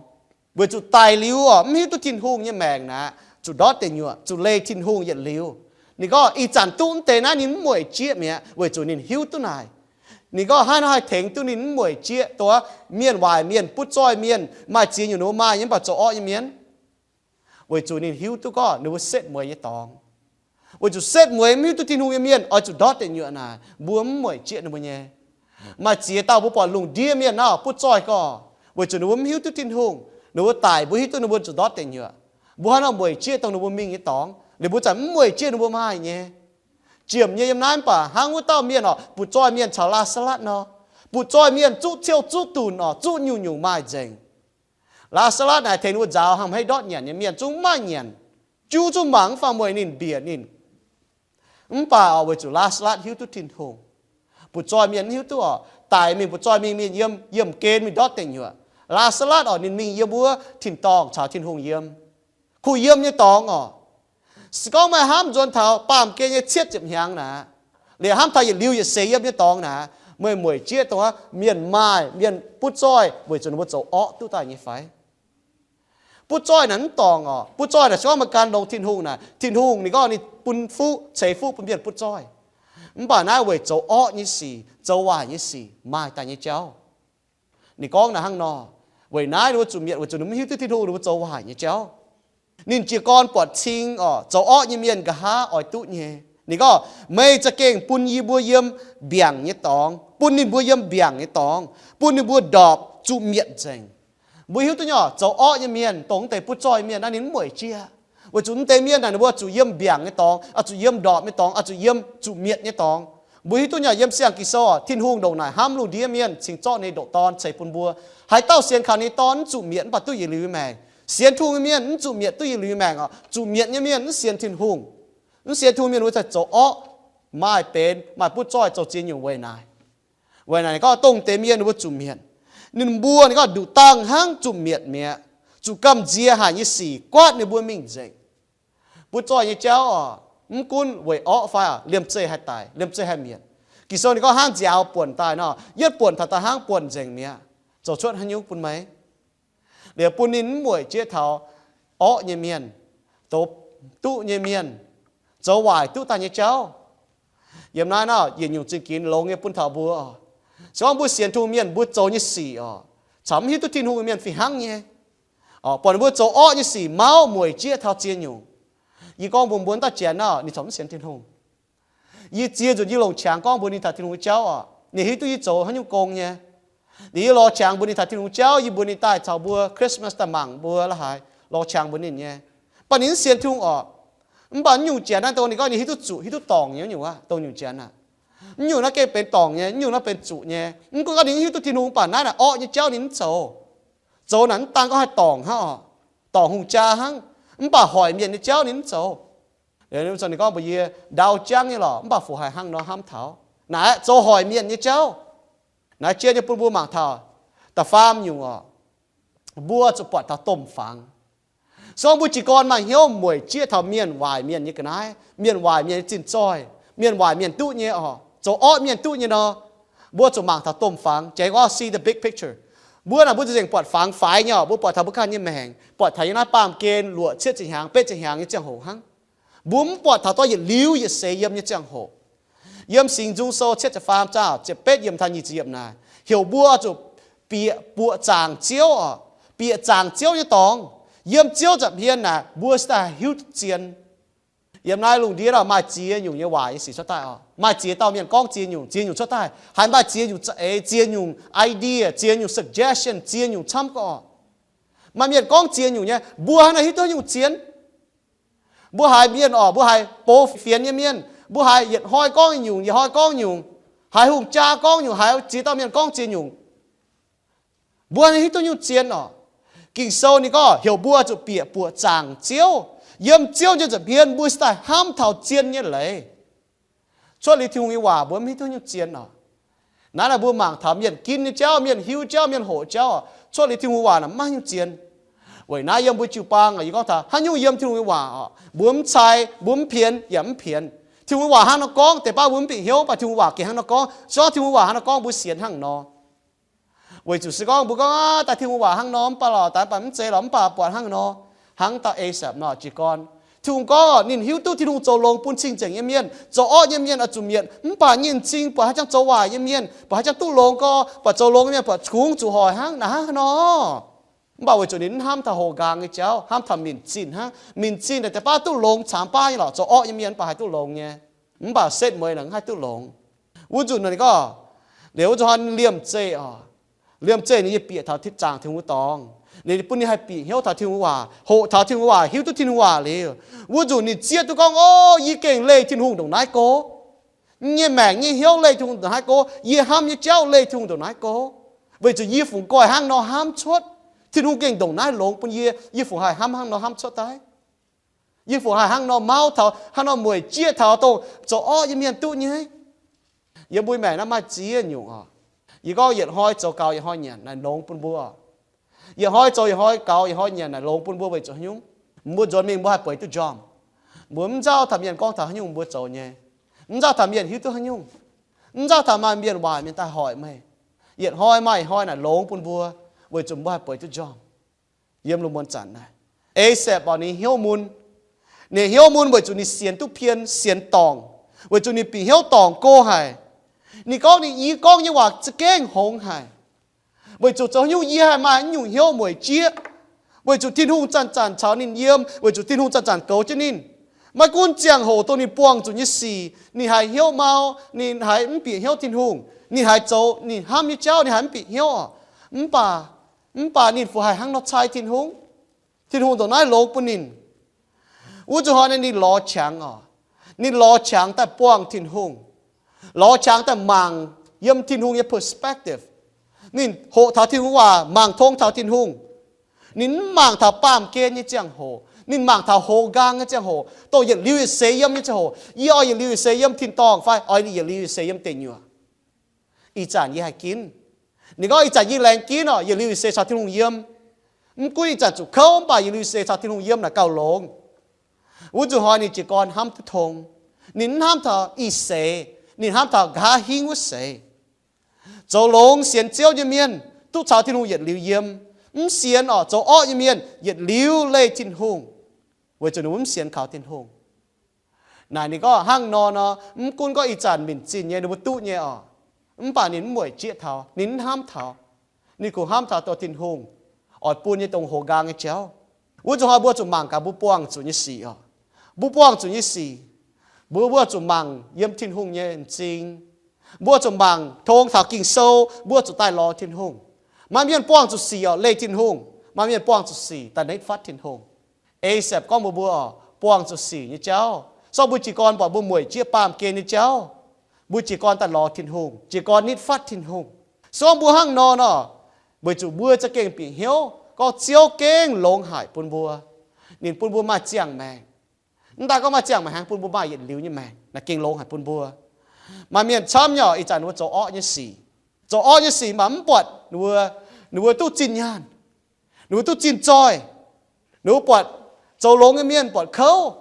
weic zuqc daic liuz oc, mv hiuv duqv Tin-Hungh nyei maengc naaic, zuqc ndortv deic nyuoqc, zuqc leih Tin-Hungh yietc liuz. Ninh gorngv ih zanc duqv mv deix naaiv ninh mv mueic jieqv mi'aqv, weic zuqc ninh hiuv duqv naaic. Ninh gorngv hnangv nor haih tengx duqv ninh mv mueic jieqv dongh mienh waaic mienh, butv zoih mienh, maaih ziex nyungc ninh mbuo maaih nyei mv baac zoux orqv nyei mienh. Weic zuqc ninh hiuv duqv gorngv ninh mbuo setv mueiz nyei dorngx. Weic zuqc setv mueiz mv hiuv duqv Tin-Hungh nyei mienh oix zuqc ndortv deic nyuoqc naaic, mbuo mv mueic jieqv ninh mbuo nyei. Maaih ziex dauh mbuo buatc lungh ndiev mienh naaiv butv zoih gorx, weic zuqc ninh mbuo mv hiuv duqv Tin-Hungh, ninh mbuo daic mbuo hiuv duqv ninh mbuo zuqc ndortv deic nyuoqc. Mbuo hnangv nor mueic jieqv dongh ninh mbuo mingh nyei dorngx, liuz mbuo zanc mv mueic jieqv ninh mbuo maaih nyei. Jiem nyei yiem naaiv mv baac hnangv wuov dauh mienh oc, butv zoih mienh caux Laa^saa^latv nor. Butv zoih mienh zuqv ciouv zuqv dunc oc, zuqv nyungc-nyungc maaih nzengc. Laa^saa^latv naaic tengx ninh mbuo nzaaux hnangv haaix ndortv nyanc nyei mienh zungv maaih nyanc, juv zungv mangc mv fangx mueic ninh mbiec ninh. Mv baac oc, weic zuqc Laa^saa^latv hiuv duqv Tin-Hungh. Butv zoih mienh mv hiuv duqv oc, daic mingh butv zoih mingh, mingh yiem, yiemh gen mingh ndortv deic nyuoqc. Laa^saa^latv oc, ninh mingh yiem wuov tin-dorngh caux Tin-Hungh yiem. Kuh yiem nyei dorngx oc. Se gorngv meih hnamv nzuonx taux baamh gen nyei cietv ziepc hnyangx naaic, liuz hnamv taux yietc liuz yietc seix yiem nyei dorngx naaic, meih mueic jieqv dongh mienh maaih, mienh butv zoih weic zuqc ninh mbuo zoux orqv duqv daaih nyei fai? Butv zoih naaic mv dorngc oc. Butv zoih naaic se gorngv meih gan longx Tin-Hungh naaic, Tin-Hungh ninh gorngv ninh bun fuqv, ceix fuqv bun mienh butv zoih. Mv baac naaiv weic zoux orqv nyei sic, zoux waaic nyei sic maaih daaih nyei jauv. Ninh gorngv naaic hnangv nor, weic naaiv ninh mbuo zuqc mietc weic zuqc ninh mv hiuv duqv Tin-Hungh, ninh mbuo zoux waaic nyei jauv. Ninh jiez gorn buatc cing oc, zoux orqv nyei mienh nqa'haav oix duqv nyei. Ninh gorngv, meih za'gengh bun yie mbuo yiem mbiaangc nyei dorngx, bun ninh mbuo yiem mbiaangc nyei dorngx, bun ninh mbuo ndorpc zuqc mietc nzengc. Mbuo hiuv duqv nyei oc, zoux orqv nyei mienh, dongh mv deix butv zoih mienh naaiv ninh mv mueic jieqv. Weic zuqc mv deix mienh naaic ninh mbuo zuqc yiem mbiaangc nyei dorngx, oix zuqc yiem ndorpc nyei dorngx, oix zuqc yiem zuqc mietc nyei dorngx. Mbuo hiuv duqv nyei oc, yiem Singx Ging Sou oc, Tin-Hungh ndongc naaic hnamv lungh ndiev mienh cingx zorqv ninh ndoqc Dorn ceix bun mbuo. Haaix dauh sienx kaux ninh Dorn mv zuqc mietc mv baac duqv yietc liuz nyei maengc. Sienx Tin-Hungh nyei mienh mv zuqc mietc duqv yietc liuz nyei maengc oc. Zuqc mietc nyei mienh mv sienx Tin-Hungh. Mv sienx Tin-Hungh mienh wuov zanc zoux orqv, maaih benx maaih butv zoih zoux ziex nyungc weic naaic. Weic naaic ninh gorngv dongh deix mienh ninh mbuo zuqc mietc. Ninh mbuo ninh gorngv nduqc dangh hnangv zuqc mietc mi'aqv, zuqc gamh nziex haic nyei sic guaatv ninh mbuo mingh nzengc. Butv zoih nyei jauv oc, mv gunv weic orqv fai oc, liemh zeih haih daic, liemh zeih haih mietc. Ging-Sou ninh gorngv hnangv nziaaux buonc daaih nor, yietv buonc taux daaih hnangv buonc nzengc mi'aqv. Zoux cuotv haaix nyungc bun meih? Liuz bun ninh mv mueic jieqv taux orqv nyei mienh, zoux duqv nyei mienh, zoux waaic duqv daaih nyei jauv. Yiem naaiv nor yietc nyungc zingh ginx longx nyei bun taux mbuo oc. Se gorngv mbuo sienx Tin-Hungh mienh mbuo zoux nyei sic oc, caux mv hiuv duqv Tin-Hungh mienh fih hnangv nyei. Oc, buatc ninh mbuo zoux orqv nyei sic mauv mueic jieqv taux ziex nyungc. Yie gorngv mbuox mbuo dauh Janx nor, ninh corc mv sienx Tin-Hungh. Yie ziex nzunc yie longc qangx gorngv mbuox ninh taux Tin-Hungh nyei jauv oc. Ninh hiuv duqv yie zoux haaix nyungc gong nyei. Liuz yie lorz qangx mbuox ninh taux Tin-Hungh jauv, yie mbuox ninh daaih caux mbuo Christmas daaih mangc mbuo la'haaix, lorz qangx mbuox ninh nyei. Mv baac ninh mv sienx Tin-Hungh oc. Mv baac mv nyungc Janx naaiv dongh ninh gorngv ninh hiuv duqv zuqc hiuv duqv dorngc nyei nyungc aqv, dongh nyungc Janx aqv. Mv nyungc naaiv gengh benx dorngc nyei, mv nyungc naaiv benx zuqc nyei. Mv gunv gorngv ninh hiuv duqv Tin-Hungh mv baac naaiv naaic orqv nyei jauv ninh mv zoux. Zoux naaic mv daan gorngv haih dorngc hnangv oc, dorngc hungh jaa hnangv, mv baac hoic mienh nyei jauv ninh mv zoux. Ninh gorngv mbuox yie, ndau jangv nyei lorqc, mv baac fu haiz hnangv nor hnamv taux naaic zoux hoic mienh nyei jauv. Naaiv jien nyei bun mbuo mangc taux da'faam nyungc oc, mbuo zuqc buatc taux domh fangx. Se gorngv mbuo jiez gorn maaih hnyouv mueic jieqv taux mienh waaic mienh nyei ga'naaiv, mienh waaic mienh nyei zinh zoih, mienh waaic mienh duqv nyei oc, zoux orqv mienh duqv nyei nor, mbuo zuqc mangc taux domh fangx. Jangx gorngv see the big picture. Mbuo naaic mbuo zuqc nzengc buatc fangx faix nyei oc. Mbuo buatc taux mbuo ganh nyei maengc, buatc taux yiem naaiv baamh gen luoqc cietv ziepc hnyangx, betv ziepc hnyangx nyei ziangh hoc hnangv. Mbuo mv buatc taux dorh yietc liuz yietc seix yiem nyei ziangh hoc. Yiem Singx Nzung Sou cietv ziepc faam zaah ziepc betv yiemc taux nyic ziepc yiemc naaic, heuc mbuo zuqc bieqc buoqc zaangc Ziouv oc. Bieqc zaangc Ziouv nyei dorngx, yiem Ziouv nza'hmien naaic mbuo se daaih hiuv duqv zien. Yiem naaiv lungh ndiev maaih ziex nyungc nyei waaic nyei sic cuotv daaih oc. Maaih ziex dauh mienh gorngv ziex nyungc, ziex nyungc cuotv daaih. Haiz maaih ziex nyungc za'eix, ziex nyungc idea, ziex nyungc suggestion, ziex nyungc camv gorqv. Maaih mienh gorngv ziex nyungc nyei, mbuo hnangv naaiv hiuv duqv nyungc zien. Mbuo haiz mienh oc, mbuo haiz bou fienx nyei mienh, mbuo haiz yietc hnoi gorngv nyungc, yietc hnoi gorngv nyungc, haiz hungh jaa gorngv nyungc, haiz ziex dauh mienh gorngv ziex nyungc. Mbuo hiuv duqv nyungc zien oc. Ging-Sou ninh gorngv heuc mbuo zuqc bieqc buoqc zaangc Ziouv. Yiem Ziouv nyei nza'hmien mbuo se daaih hnamv taux zien nyei leiz. Cuotv liuz Tin-Hungh nyei waac mbuo mv hiuv duqv nyungc zien oc. Naaiv naaic mbuo mangc taux mienh ginv nyei jauv, mienh hiuv jauv, mienh hoqc jauv oc. Cuotv liuz Tin-Hungh waac naaic mv maaih nyungc zien. Weic naaiv yiem mbuo jiu-baang oc, yie gorngv taux haaix nyungc yiem Tin-Hungh nyei waac oc, mbuo mv cai, mbuo mv pienx yaac mv pienx. Tin-Hungh nyei waac hnangv nor gorngv, deix baav mbuo mv bieqc hnyouv, mv baac Tin-Hungh waac gengh hnangv nor gorngv. Se gorngv Tin-Hungh waac hnangv nor gorngv, mbuo sienx hnangv nor. Weic zuqc se gorngv mbuo gorngv daaih Tin-Hungh waac hnangv nor mv baac lorqc, daaih mv baac mv zeiz lorqc, mv baac buatc hnangv nor, hnangv dauh Asaph nor jiez gorn, Tin-Hungh gorngv ninh hiuv duqv Tin-Hungh zoux longx bun cing-nzengc nyei mienh. Zoux orqv nyei mienh oix zuqc mietc, mv baac nyei m'zing buatc haaix jangx zoux waaic nyei mienh, buatc haaix jangx duqv longx gorx, buatc zoux longx nyei mienh buatc kungx zuqc hoic hnangv. Naaic hnangv haaix nor? Mv baac weic zuqc ninh mv hnamv taux houx nqaang nyei jauv, hnamv taux minc zinh hnangv. Minc zinh naaic deix baav duqv longx camv baav nyei lorqc. Zoux orqv nyei mienh mv baac haih duqv longx nyei, mv baac setv mueiz naaic mv haih duqv longx. Wuov nzunc ninh gorngv, liuz wuov nzunc hnoi liemh zeih oc, liemh zeih ninh nyei bieqc taux zaangc Tin-Hungh nyei dorngx, ninh bun ninh haih bieqc hnyouv taux Tin-Hungh waac, hoqc taux Tin-Hungh waac, hiuv duqv Tin-Hungh waac liuz, wuov nzunc ninh zieqv duqv gorngv, o, yie gengh leih Tin-Hungh ndongc naaiv go. Yie nyei maengc nyei hnyouv leih Tin-Hungh ndongc naaiv go. Yie hnamv nyei jauv leih Tin-Hungh ndongc naaiv go. Weic zuqc yie fungc goiv hnangv nor hnamv cuotv. Tin-Hungh gengh ndongc naaiv longx bun yie, yie fungc haih hnamv hnangv nor hnamv cuotv daaih? Yie fungc haih hnangv nor mauv taux, hnangv nor mueic jieqv taux dongh zoux orqv nyei mienh duqv nyei? Yiem mbuo maengc naaiv maaih ziex nyungc oc. Yie gorngv yietc hnoi zoux gaux yietc hnoi nyanc naaic longx bun mbuo. Yietc hnoi zoux yietc hnoi gaux yietc hnoi nyanc naaic longx bun mbuo weic zuqc haaix nyungc? Mbuo nzuonx mingh mbuo haih bueix duqv njormh. Mbuo mv nzauh taux mienh gorngv taux haaix nyungc mbuo zoux nyei. Mv nzauh taux mienh hiuv duqv haaix nyungc. Mv nzauh taux maaih mienh waaic mienh daaih hoic meih. Yietc hnoi maaih yietc hnoi naaic longx bun mbuo weic zuqc mbuo haih bueix duqv njormh. Yiem lungh muonz zanc naaic, Asaph oc, ninh hnyouv mun. Ninh hnyouv mun weic zuqc ninh sienx duqv pien, sienx dorngc, weic zuqc ninh bieqc hnyouv dorngc go haic. Ninh gorngv ninh, yie gorngv nyei waac za'gengh hngongx haic. Weic zuqc zoux haaix nyungc yie haih maaih naaiv nyungc hnyouv mueic jieqv? Weic zuqc Tin-Hungh zanc-zanc caux ninh yiem, weic zuqc Tin-Hungh zanc-zanc goux jienv ninh. Maiv gunv ziangh hoc dongh ninh buangh zuqc nyei sic, ninh haiz hnyouv mau, ninh haiz mv bieqc hnyouv Tin-Hungh, ninh haiz zoux ninh hnamv nyei jauv, ninh haiz mv bieqc hnyouv oc. Mv baac, mv baac ninh fungc haih hnangv nor cai Tin-Hungh? Tin-Hungh ndongc naaiv longx bun ninh. Wuov zuqc hnoi naaic ninh lorz qangx oc. Ninh lorz qangx daaih buangh Tin-Hungh. Lorz qangx daaih mangc yiem Tin-Hungh nyei perspective. Ninh hoqc taux Tin-Hungh waac, mangc tong taux Tin-Hungh. Ninh mv mangc taux baamh gen nyei ziangh hoc. Ninh mangc taux houx nqaang nyei ziangh hoc, dongh yietc liuz yietc seix yiem nyei ziangh hoc. Yie oix yietc liuz yietc seix yiem tin-dorngh fai oix yietc liuz yietc seix yiem deic nyuoqc? Ih zanc yie haih ginv. Ninh gorngv, ih zanc yie laengz ginv oc, yietc liuz yietc seix caux Tin-Hungh yiem. Mv gunv ih zanc zuqc kouv mv baac yietc liuz yietc seix caux Tin-Hungh yiem naaic gauh longx. Wuov zuqc hnoi ninh jiez gorn hnamv duqv tong. Ninh mv hnamv taux ih seix, ninh hnamv taux nqa'haav hingv wuov seix. Zoux longx sienx Ziouv nyei mienh duqv caux Tin-Hungh yietc liuz yiem. Mv sienx oc, zoux orqv nyei mienh yietc liuz leih Tin-Hungh, weic zuqc ninh mbuo mv sienx kaux Tin-Hungh. Naaic ninh gorngv hnangv nor nor, mv gunv gorngv ih zanc minc zinh nyei ninh mbuo duqv nyei oc, mv baac ninh mv mueic jieqv taux, ninh mv hnamv taux. Ninh kungx hnamv taux dongh Tin-Hungh oix bun nyei dongh houx nqaang nyei jauv. Wuov zuqc hnoi mbuo zuqc mangc gaax mbuo buangh zuqc nyei sic oc. Mbuo buangh zuqc nyei sic, mbuo, mbuo zuqc mangc yiem Tin-Hungh nyei m'zing. Mbuo zuqc mangc tong taux Ging-Sou, mbuo zuqc daaih lorz Tin-Hungh. Maaih mienh buangh zuqc sic oc, leih Tin-Hungh. Maaih mienh buangh zuqc sic daaih nitv fatv Tin-Hungh. Asaph gorngv mbuox mbuo oc, buangh zuqc sic nyei jauv, se gorngv mbuo jiez gorn buatc mbuo mueic jieqv baamh gen nyei jauv, mbuo jiez gorn daaih lorz Tin-Hungh, jiez gorn nitv fatv Tin-Hungh. Se gorngv mbuo hnangv nor nor, weic zuqc mbuo za'gengh bieqc hnyouv gorngv Ziouv gengh longx haic bun mbuo. Ninh bun mbuo maaih ziangh maengc. Mv daaih gorngv maaih ziangh maengc, aengx bun mbuo maaih yietc liuz nyei maengc, naaic gengh longx haic bun mbuo. Maaih mienh camv nyei oc, ih zanc ninh mbuo zoux orqv nyei sic. Zoux orqv nyei sic mv baac mv buatc ninh mbuo, ninh mbuo duqv zinh nyaanh, ninh mbuo duqv zinh zoih, ninh mbuo buatc zoux longx nyei mienh buatc kouv.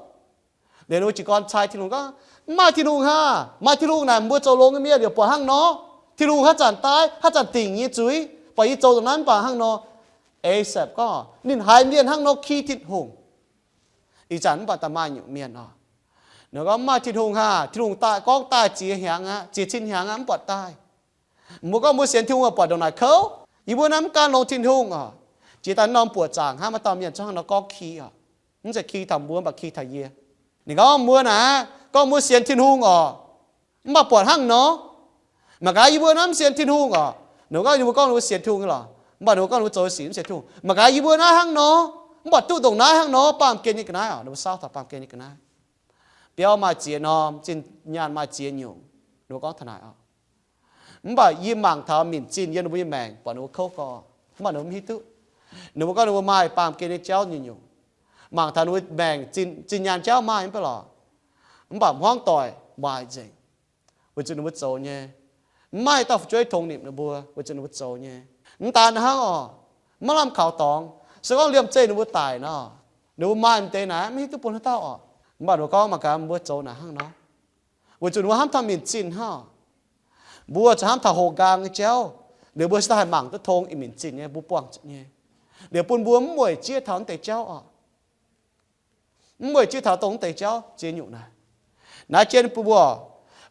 Liuz ninh mbuo jiez gorn cai Tin-Hungh gorngv, mv maaih Tin-Hungh haav? Maaih Tin-Hungh naaic, mbuo zoux longx nyei mienh yaac buatc hnangv nor. Tin-Hungh haaix zanc daaih, haaix zanc dingc yie nyei zuiz, buatc yie zoux ndongc naaiv mv baac hnangv nor. Asaph gorngv ninh haiz mienh hnangv nor ki Tin-Hungh. Ih zanc mv baac da'maaih nyungc mienh oc, ninh gorngv, mv maaih Tin-Hungh haav? Tin-Hungh daaih gorngv daaih ziex hnyangx aqv, ziex cin hnyangx aqv, mv buatc daaih. Mbuo gorngv mbuo sienx Tin-Hungh buatc ndongc naaic kouv. Yie mbuo naaiv mv gan longx Tin-Hungh oc. Jiex daaih norm buoqc zaangc hnangv, maaih dauh mienh zungv hnangv nor gorngv ki oc. Mv zeiz ki taux mbuo, mv baac ki taux yie. Ninh gorngv mbuo naaic, gorngv mbuo sienx Tin-Hungh oc, mv baac buatc hnangv nor. Mangc gaax yie mbuo naaiv mv sienx Tin-Hungh oc. Ninh gorngv, ninh mbuo gorngv ninh mbuo sienx Tin-Hungh lorqc, mv baac ninh mbuo gorngv ninh mbuo zoux sic mv sienx Tin-Hungh. Mangc gaax yie mbuo naaiv hnangv nor, mv baac duqv ndongc naaiv hnangv nor, baamh gen nyei ga'naaiv oc. Ninh mbuo saauv taux baamh gen nyei ga'naaiv. Biauv maaih ziex norm, zinh nyaanh maaih ziex nyungc. Ninh mbuo gorngv taux naaic oc. Mv baac yie mangc taux minc zinh yiem ninh mbuo nyei maengc buatc ninh mbuo kouv gorx, mv baac ninh mbuo mv hiuv duqv. Ninh mbuo gorngv ninh mbuo maaih baamh gen nyei jauv nyungc-nyungc. Mangc taux ninh mbuo maengc zinh, zinh nyaanh jauv maaih mv baac lorqc, mv baac hmuangv doic waaic nzengc, weic zuqc ninh mbuo zoux nyei. Mv maaih dauh fu'jueiv tongx nimc ninh mbuo weic zuqc ninh mbuo zoux nyei. Mv daan hnangv oc, maiv lamh kaux dorngx. Se gorngv liemh zeih ninh mbuo daic nor, ninh mbuo maaih m'deix naaic mv hiuv duqv bun haaix dauh oc. Mv baac ninh mbuo gorngv mangc gaax mbuo zoux naaic hnangv nor, weic zuqc ninh mbuo hnamv taux minc zinh hnangv. Mbuo zuqc hnamv taux houx nqaang nyei jauv, liuz mbuo se daaih haih mangc duqv tong ih minc zinh nyei mbuo buangh zuqc nyei, liuz bun mbuo mv mueic jieqv taux naaiv deix jauv oc. Mv mueic jieqv taux dongh mv deix jauv ziex nyungc naaic. Naaiv jienv bun mbuo,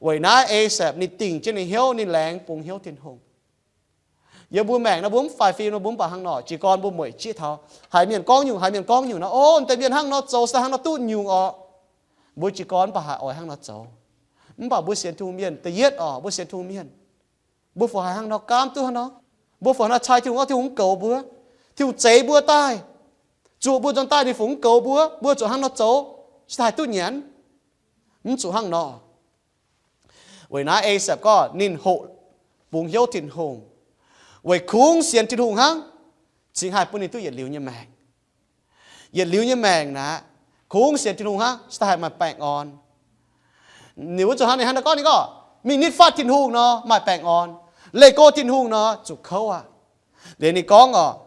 weic naaiv Asaph ninh dingc jienv ninh hnyouv, ninh laengz bungx hnyouv Tin-Hungh. Yiem mbuo maengc nor mbuo mv faix fim nor mbuo mv baac hnangv nor, jiez gorn mbuo mueic jieqv taux haiz mienh gorngv nyungc, haiz mienh gorngv nyungc nor, o, mv deix mienh hnangv nor zoux se hnangv nor duqv nyungc orqc. Mbuo jiez gorn mv baac haih oix hnangv nor zoux. Mv baac mbuo sienx Tin-Hungh mienh da'yietv orqc, mbuo sienx Tin-Hungh mienh, mbuo fungc haih hnangv nor gaamv duqv hnangv nor? Mbuo fungc hnangv nor cai Tin-Hungh, Tin-Hungh mv goux mbuo, Tin-Hungh zeix mbuo daaih, zuqc mbuo nzuonx daaih ninh fungc mv goux mbuo, mbuo zuqc hnangv nor zoux, se haih duqv nyanc? Mv zuqc hnangv nor. Weic naaiv Asaph gorngv ninh hoqc bungx hnyouv Tin-Hungh, weic kungx sienx Tin-Hungh hnangv, cingx haih bun ninh duqv yietc liuz nyei maengc. Yietc liuz nyei maengc naaic, kungx sienx Tin-Hungh hnangv, se daaih haih maaih baengh orn. Ninh wuov zuqc hnangv, ninh hnangv naaiv gorngv, ninh gorngv, mingh nitv fatv Tin-Hungh nor maaih baengh orn, leih go Tin-Hungh nor zuqc kouv aqv. Liuz ninh gorngv orqc,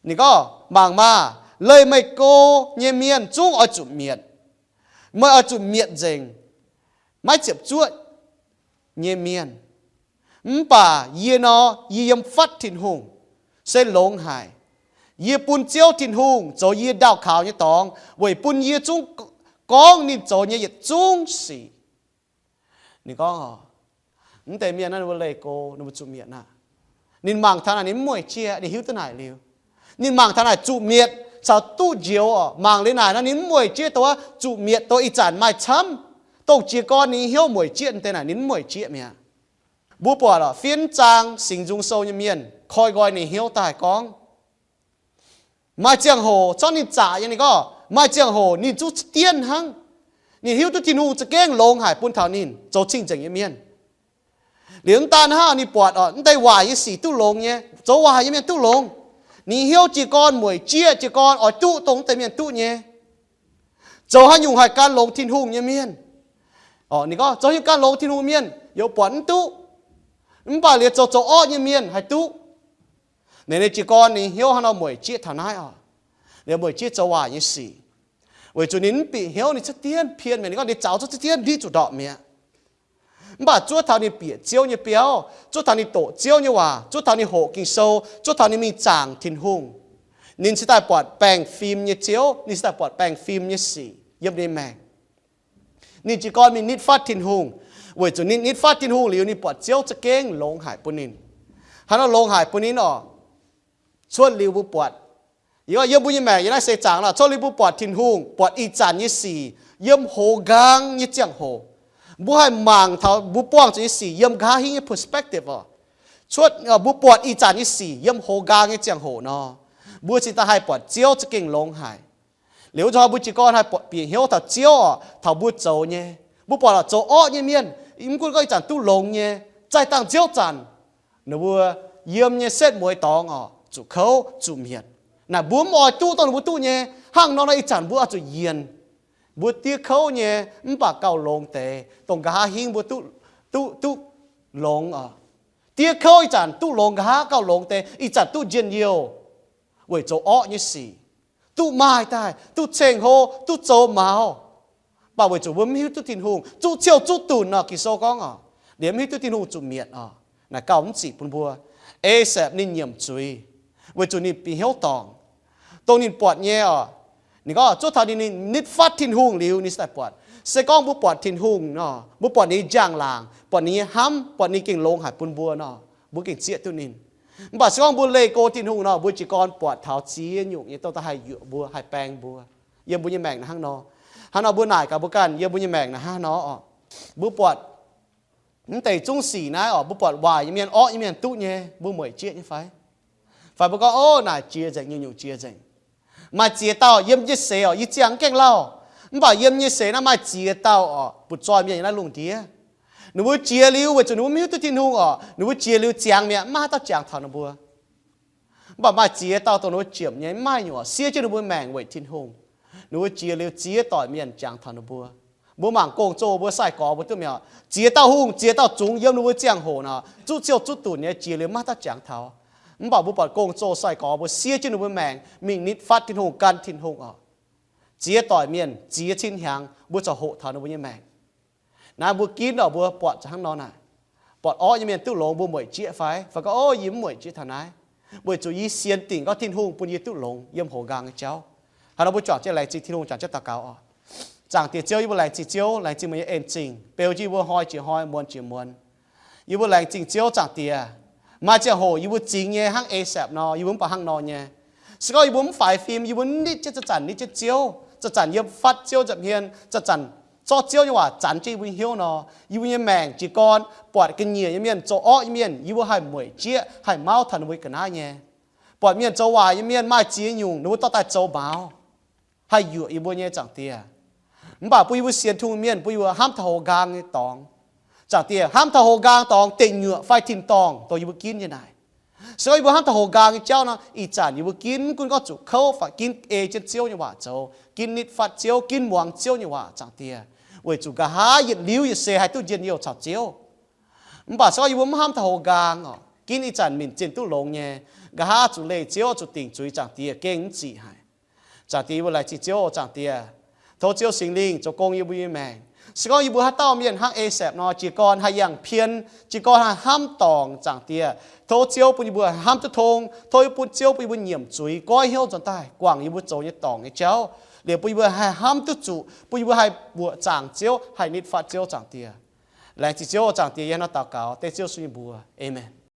ninh gorngv, mangc maah! Leih meih go nyei mienh zungv oix zuqc mietc. Meih oix zuqc mietc nzengc maiv ziepc zuoqv nyei mienh. Mv baac yie nor, yie yiem fatv Tin-Hungh se longx haic. Yie bun Ziouv Tin-Hungh zoux yie ndaauh kaux nyei dorngx weic bun yie zungv gorngv ninh zoux nyei yietc zungv sic. Ninh gorngv, mv deix mienh naaiv ninh mbuo leih go, ninh mbuo zuqc mietc aqv. Ninh mangc taux naaic ninh mv mueic jieqv, ninh hiuv duqv naaic liuz. Ninh mangc taux naaic zuqc mietc caux duqv njoux orqc. Mangc liuz naaic nor ninh mv mueic jieqv dongh wuov zuqc mietc dongh ih zanc maaih camv, dongh jiez gorn ninh hnyouv mueic jieqv deix naaic ninh mv mueic jieqv mi'aqv. Mbuo buatc orqc, fiev zaang Singx Nzung Sou nyei mienh koi nqoi ninh hnyouv daaih gorngv, maaih ziangh hoc corc ninh zaqc nyei, ninh gorngv maaih ziangh hoc ninh zungv dienv hnangv. Ninh hiuv duqv Tin-Hungh za'gengh longx haic bun taux ninh zoux cing-nzengc nyei mienh. Liuz mv daan hnangv, ninh buatc orqc, mv deix waaic nyei sic duqv longx nyei, zoux waaic nyei mienh duqv longx. Ninh hnyouv jiez gorn mueic jieqv, jiez gorn oix duqv dongh mv deix mienh duqv nyei. Zoux haaix nyungc haih gan longx Tin-Hungh nyei mienh? Orqc, ninh gorngv zoux haaix nyungc gan longx Tin-Hungh mienh, yaac buatc mv duqv. Mv baac liuz zoux zoux orqv nyei mienh haih duqv. Ninh, ninh jiez gorn ninh hnyouv hnangv nor mueic jieqv taux naaiv orqc. Liuz mueic jieqv zoux waaic nyei sic, weic zuqc ninh mv bieqc hnyouv, ninh cuotv dienv pien mi'aqv. Ninh gorngv ninh zaux cuotv dienv ndiqv zuqc ndorpc mi'aqv. Mv baac zuov taux ninh bieqc Ziouv nyei biauv, zuov taux ninh doqc Ziouv nyei waac, zuov taux ninh hoqc Ging-Sou, zuov taux ninh mingh zaangc Tin-Hungh, ninh cingx daaih buatc baengh fim nyei Ziouv, ninh cingx daaih buatc baengh fim nyei sic yiem ninh maengc. Ninh jiez gorn mingh nitv fatv Tin-Hungh, weic zuqc ninh nitv fatv Tin-Hungh liuz ninh buatc Ziouv za'gengh longx haic bun ninh. Hnangv nor longx haic bun ninh orqc, cuotv liuz mbuo buatc, yiem mbuo nyei maengc yiem naaiv seix zaangc nor, cuotv liuz mbuo buatc Tin-Hungh, buatc ih zanc nyei sic yiem hoz nqaang nyei ziangh hoc, mbuo haih mangc taux, mbuo buangh zuqc nyei sic yiem nqa'haav hingv nyei perspective orqc. Cuotv, mbuo buatc ih zanc nyei sic yiem hoz nqaang nyei ziangh hoc nor, mbuo cingx daaih haih buatc Ziouv za'gengh longx haic. Liuz wuov zanc mbuo jiez gorn haih buatc, bieqc hnyouv taux Ziouv orqc, taux mbuo zoux nyei. Mbuo buatc orqc, zoux orqv nyei mienh, mv gunv gorngv ih zanc duqv longx nyei, zaih dangh nziouv zanc, ninh mbuo yiem nyei setv mueiz dorngx orqc, zuqc kouv zuqc mietc. Naaic mbuo mv oix duqv dongh ninh mbuo duqv nyei. Hnangv nor nor ih zanc mbuo oix zuqc yienc. Mbuo diev kouv nyei mv baac gauh longx deix, dongh nqa'haav hingv mbuo duqv, duqv, duqv longx orqc. Diev kouv ih zanc duqv longx, nqa'haav gauh longx deix, ih zanc duqv njien-youh weic zoux orqv nyei sic, duqv maaih daaih, duqv ceng-hlo, duqv zoux maux. Mv baac weic zuqc mbuo mv hiuv duqv Tin-Hungh, zuqv ciouh zuqv dunc nor, Ging-Sou gorngv orqc, liemh mv hiuv duqv Tin-Hungh zuqc mietc orqc. Naaic gauh mv ziqc bun mbuo. Asaph ninh nyiemc zuiz weic zuqc ninh bieqc hnyouv dorngc, dongh ninh buatc nyei orqc. Ninh gorngv zuov taux ninh, ninh nitv fatv Tin-Hungh liuz ninh cingx daaih buatc. Se gorngv mbuo buatc Tin-Hungh nor, mbuo buatc ninh nyei njang-laangc, buatc ninh nyei hnamv, buatc ninh gengh longx haic bun mbuo nor, mbuo gengh zieqv duqv ninh. Mv baac se gorngv mbuo leih go Tin-Hungh nor, mbuo jiez gorn buatc taux ziex nyungc nyei dongh daaih haih yuoqc mbuo, haih baeng mbuo. Yiem mbuo nyei maengc naaiv hnangv nor. Hnangv nor mbuo naaic gaax mbuo ganh, yiem mbuo nyei maengc naaiv hnangv nor orqc, mbuo buatc mv deix zungv sic naaiv orqc, mbuo buatc waaic nyei mienh, orqv nyei mienh duqv nyei, mbuo mueic jieqv nyei fai? Fai mbuo gorngv, ov, naaic jiex nzengc, nyungc-nyungc jiex nzengc. Maaih ziex dauh yiem nyei seix orqc, yie ziangh mv gaengh lauh, mv baac yiem nyei seix naaiv maaih ziex dauh orqc, butv-zoih mienh yiem naaiv lungh ndiev. Ninh mbuo jiex liuz weic zuqc ninh mbuo mv hiuv duqv Tin-Hungh orqc, ninh mbuo jiex liuz ziangx mi'aqv, mv maaih haaix dauh jangx taux ninh mbuo. Mv baac maaih ziex dauh dongh ninh mbuo jiepc nyei, mv maaih nyungc orqc, siev jienv ninh mbuo maengc weic Tin-Hungh. Ninh mbuo jiex liuz ziex doic mienh jangx taux ninh mbuo. Mbuo mangc gong-zoh mbuo sai-gorx mbuo duqv mi'aqv. Ziex dauh hungh, ziex dauh zungx yiem ninh mbuo ziangh hoc nor, zuqv ciouh zuqv dunc nyei, jiex liuz mv maaih dauh jangx taux. Mv baac mbuo buatc gong-zoh sai-gorx mbuo siev jienv ninh mbuo maengc mingh nitv fatv Tin-Hungh, gan Tin-Hungh orqc. Ziex doic mienh, ziex cin hnyangx mbuo corc hoqc taux ninh mbuo nyei maengc. Naaiv mbuo ginv orqc, mbuo buatc za'gengh hnangv nor naaic. Buatc orqv nyei mienh duqv longx, mbuo mueic jieqv fai? Fai gorngv, ov, yie mv mueic jieqv taux naaiv, weic zuqc yie sienx dingc gorngv Tin-Hungh bun yie duqv longx yiem hoz nqaang nyei jauv. Hnangv nor mbuo juangc jienv laengz zingh Tin-Hungh juangc jienv daux gaux oc. Zaangc Diex Ziouv, yie mbuo laengz zingh Ziouv, laengz zingh meih nyei en zingh, beu jienv yie mbuo hnoi jiex hnoi, muonz jiex muonz. Yie mbuo laengz zingh Ziouv, Zaangc Diex. Maaih ziangh hoc yie mbuo zingx nyei hnangv Asaph nor, yie mbuo mv baac hnangv nor nyei. Se gorngv yie mbuo mv faix fim, yie mbuo nitv jienv zanc-zanc, nitv jienv Ziouv, zanc-zanc yiem fatv Ziouv nza'hmien, zanc-zanc zorqv Ziouv nyei waac zanc jienv yie mbuo hnyouv nor, yie mbuo nyei maengc jiez gorn buatc ga'nyiec nyei mienh, zoux orqv nyei mienh, yie mbuo haih mueic jieqv, haih mauv taux ninh mbuo ga'naaiv nyei. Buatc mienh zoux waaic nyei mienh maaih ziex nyungc, ninh mbuo dorh daaih zoux maux, haih yuoqc yie mbuo nyei, Zaangc Diex. Mv baac bun yie mbuo sienx Tin-Hungh mienh, bun yie mbuo hnamv taux houx nqaang nyei dorngx. Zaangc Diex, hnamv taux houx nqaang dorngx, deic nyuoqc fai tin-dorngh dongh yie mbuo ginv nyei naaic. Se gorngv yie mbuo hnamv taux houx nqaang nyei jauv nor, ih zanc yie mbuo ginv, mv gunv gorngv zuqc kouv fai ginv ei jienv Ziouv nyei waac zoux, ginv nitv fatv Ziouv, ginv muangx Ziouv nyei waac, Zaangc Diex, weic zuqc nqa'haav yietc liuz yietc seix haih duqv njien-youh caux Ziouv. Mv baac se gorngv yie mbuo mv hnamv taux houx nqaang oc, ginv ih zanc minc zinh duqv longx nyei, nqa'haav zuqc leih Ziouv, zuqc dingc zuiz, Zaangc Diex, gengh mv zic haic. Zaangc Diex, yie mbuo laengz zingh Ziouv, Zaangc Diex. Tov Ziouv Singx Lingh zoux gong yie mbuo nyei maengc. Se gorngv yie mbuo haaix dauh mienh hnangv Asaph nor, jiez gorn haih yangh pien, jiez gorn haih hnamv dorngc, Zaangc Diex, tov Ziouv bun yie mbuo haih hnamv duqv tong. Tov bun Ziouv bun yie mbuo nyiemc zuiz, goiv hnyouv nzuonx daaih guangc yie mbuo zoux nyei dorngc nyei jauv, liuz bun yie mbuo haih hnamv duqv zuqc, bun yie mbuo haih mbuoqc zaangc Ziouv, haih nitv fatv Ziouv, Zaangc Diex. Laengz zingh Ziouv, Zaangc Diex, yie hnangv nor daux gaux dengv Ziouv Yesu nyei mbuox. Aamen.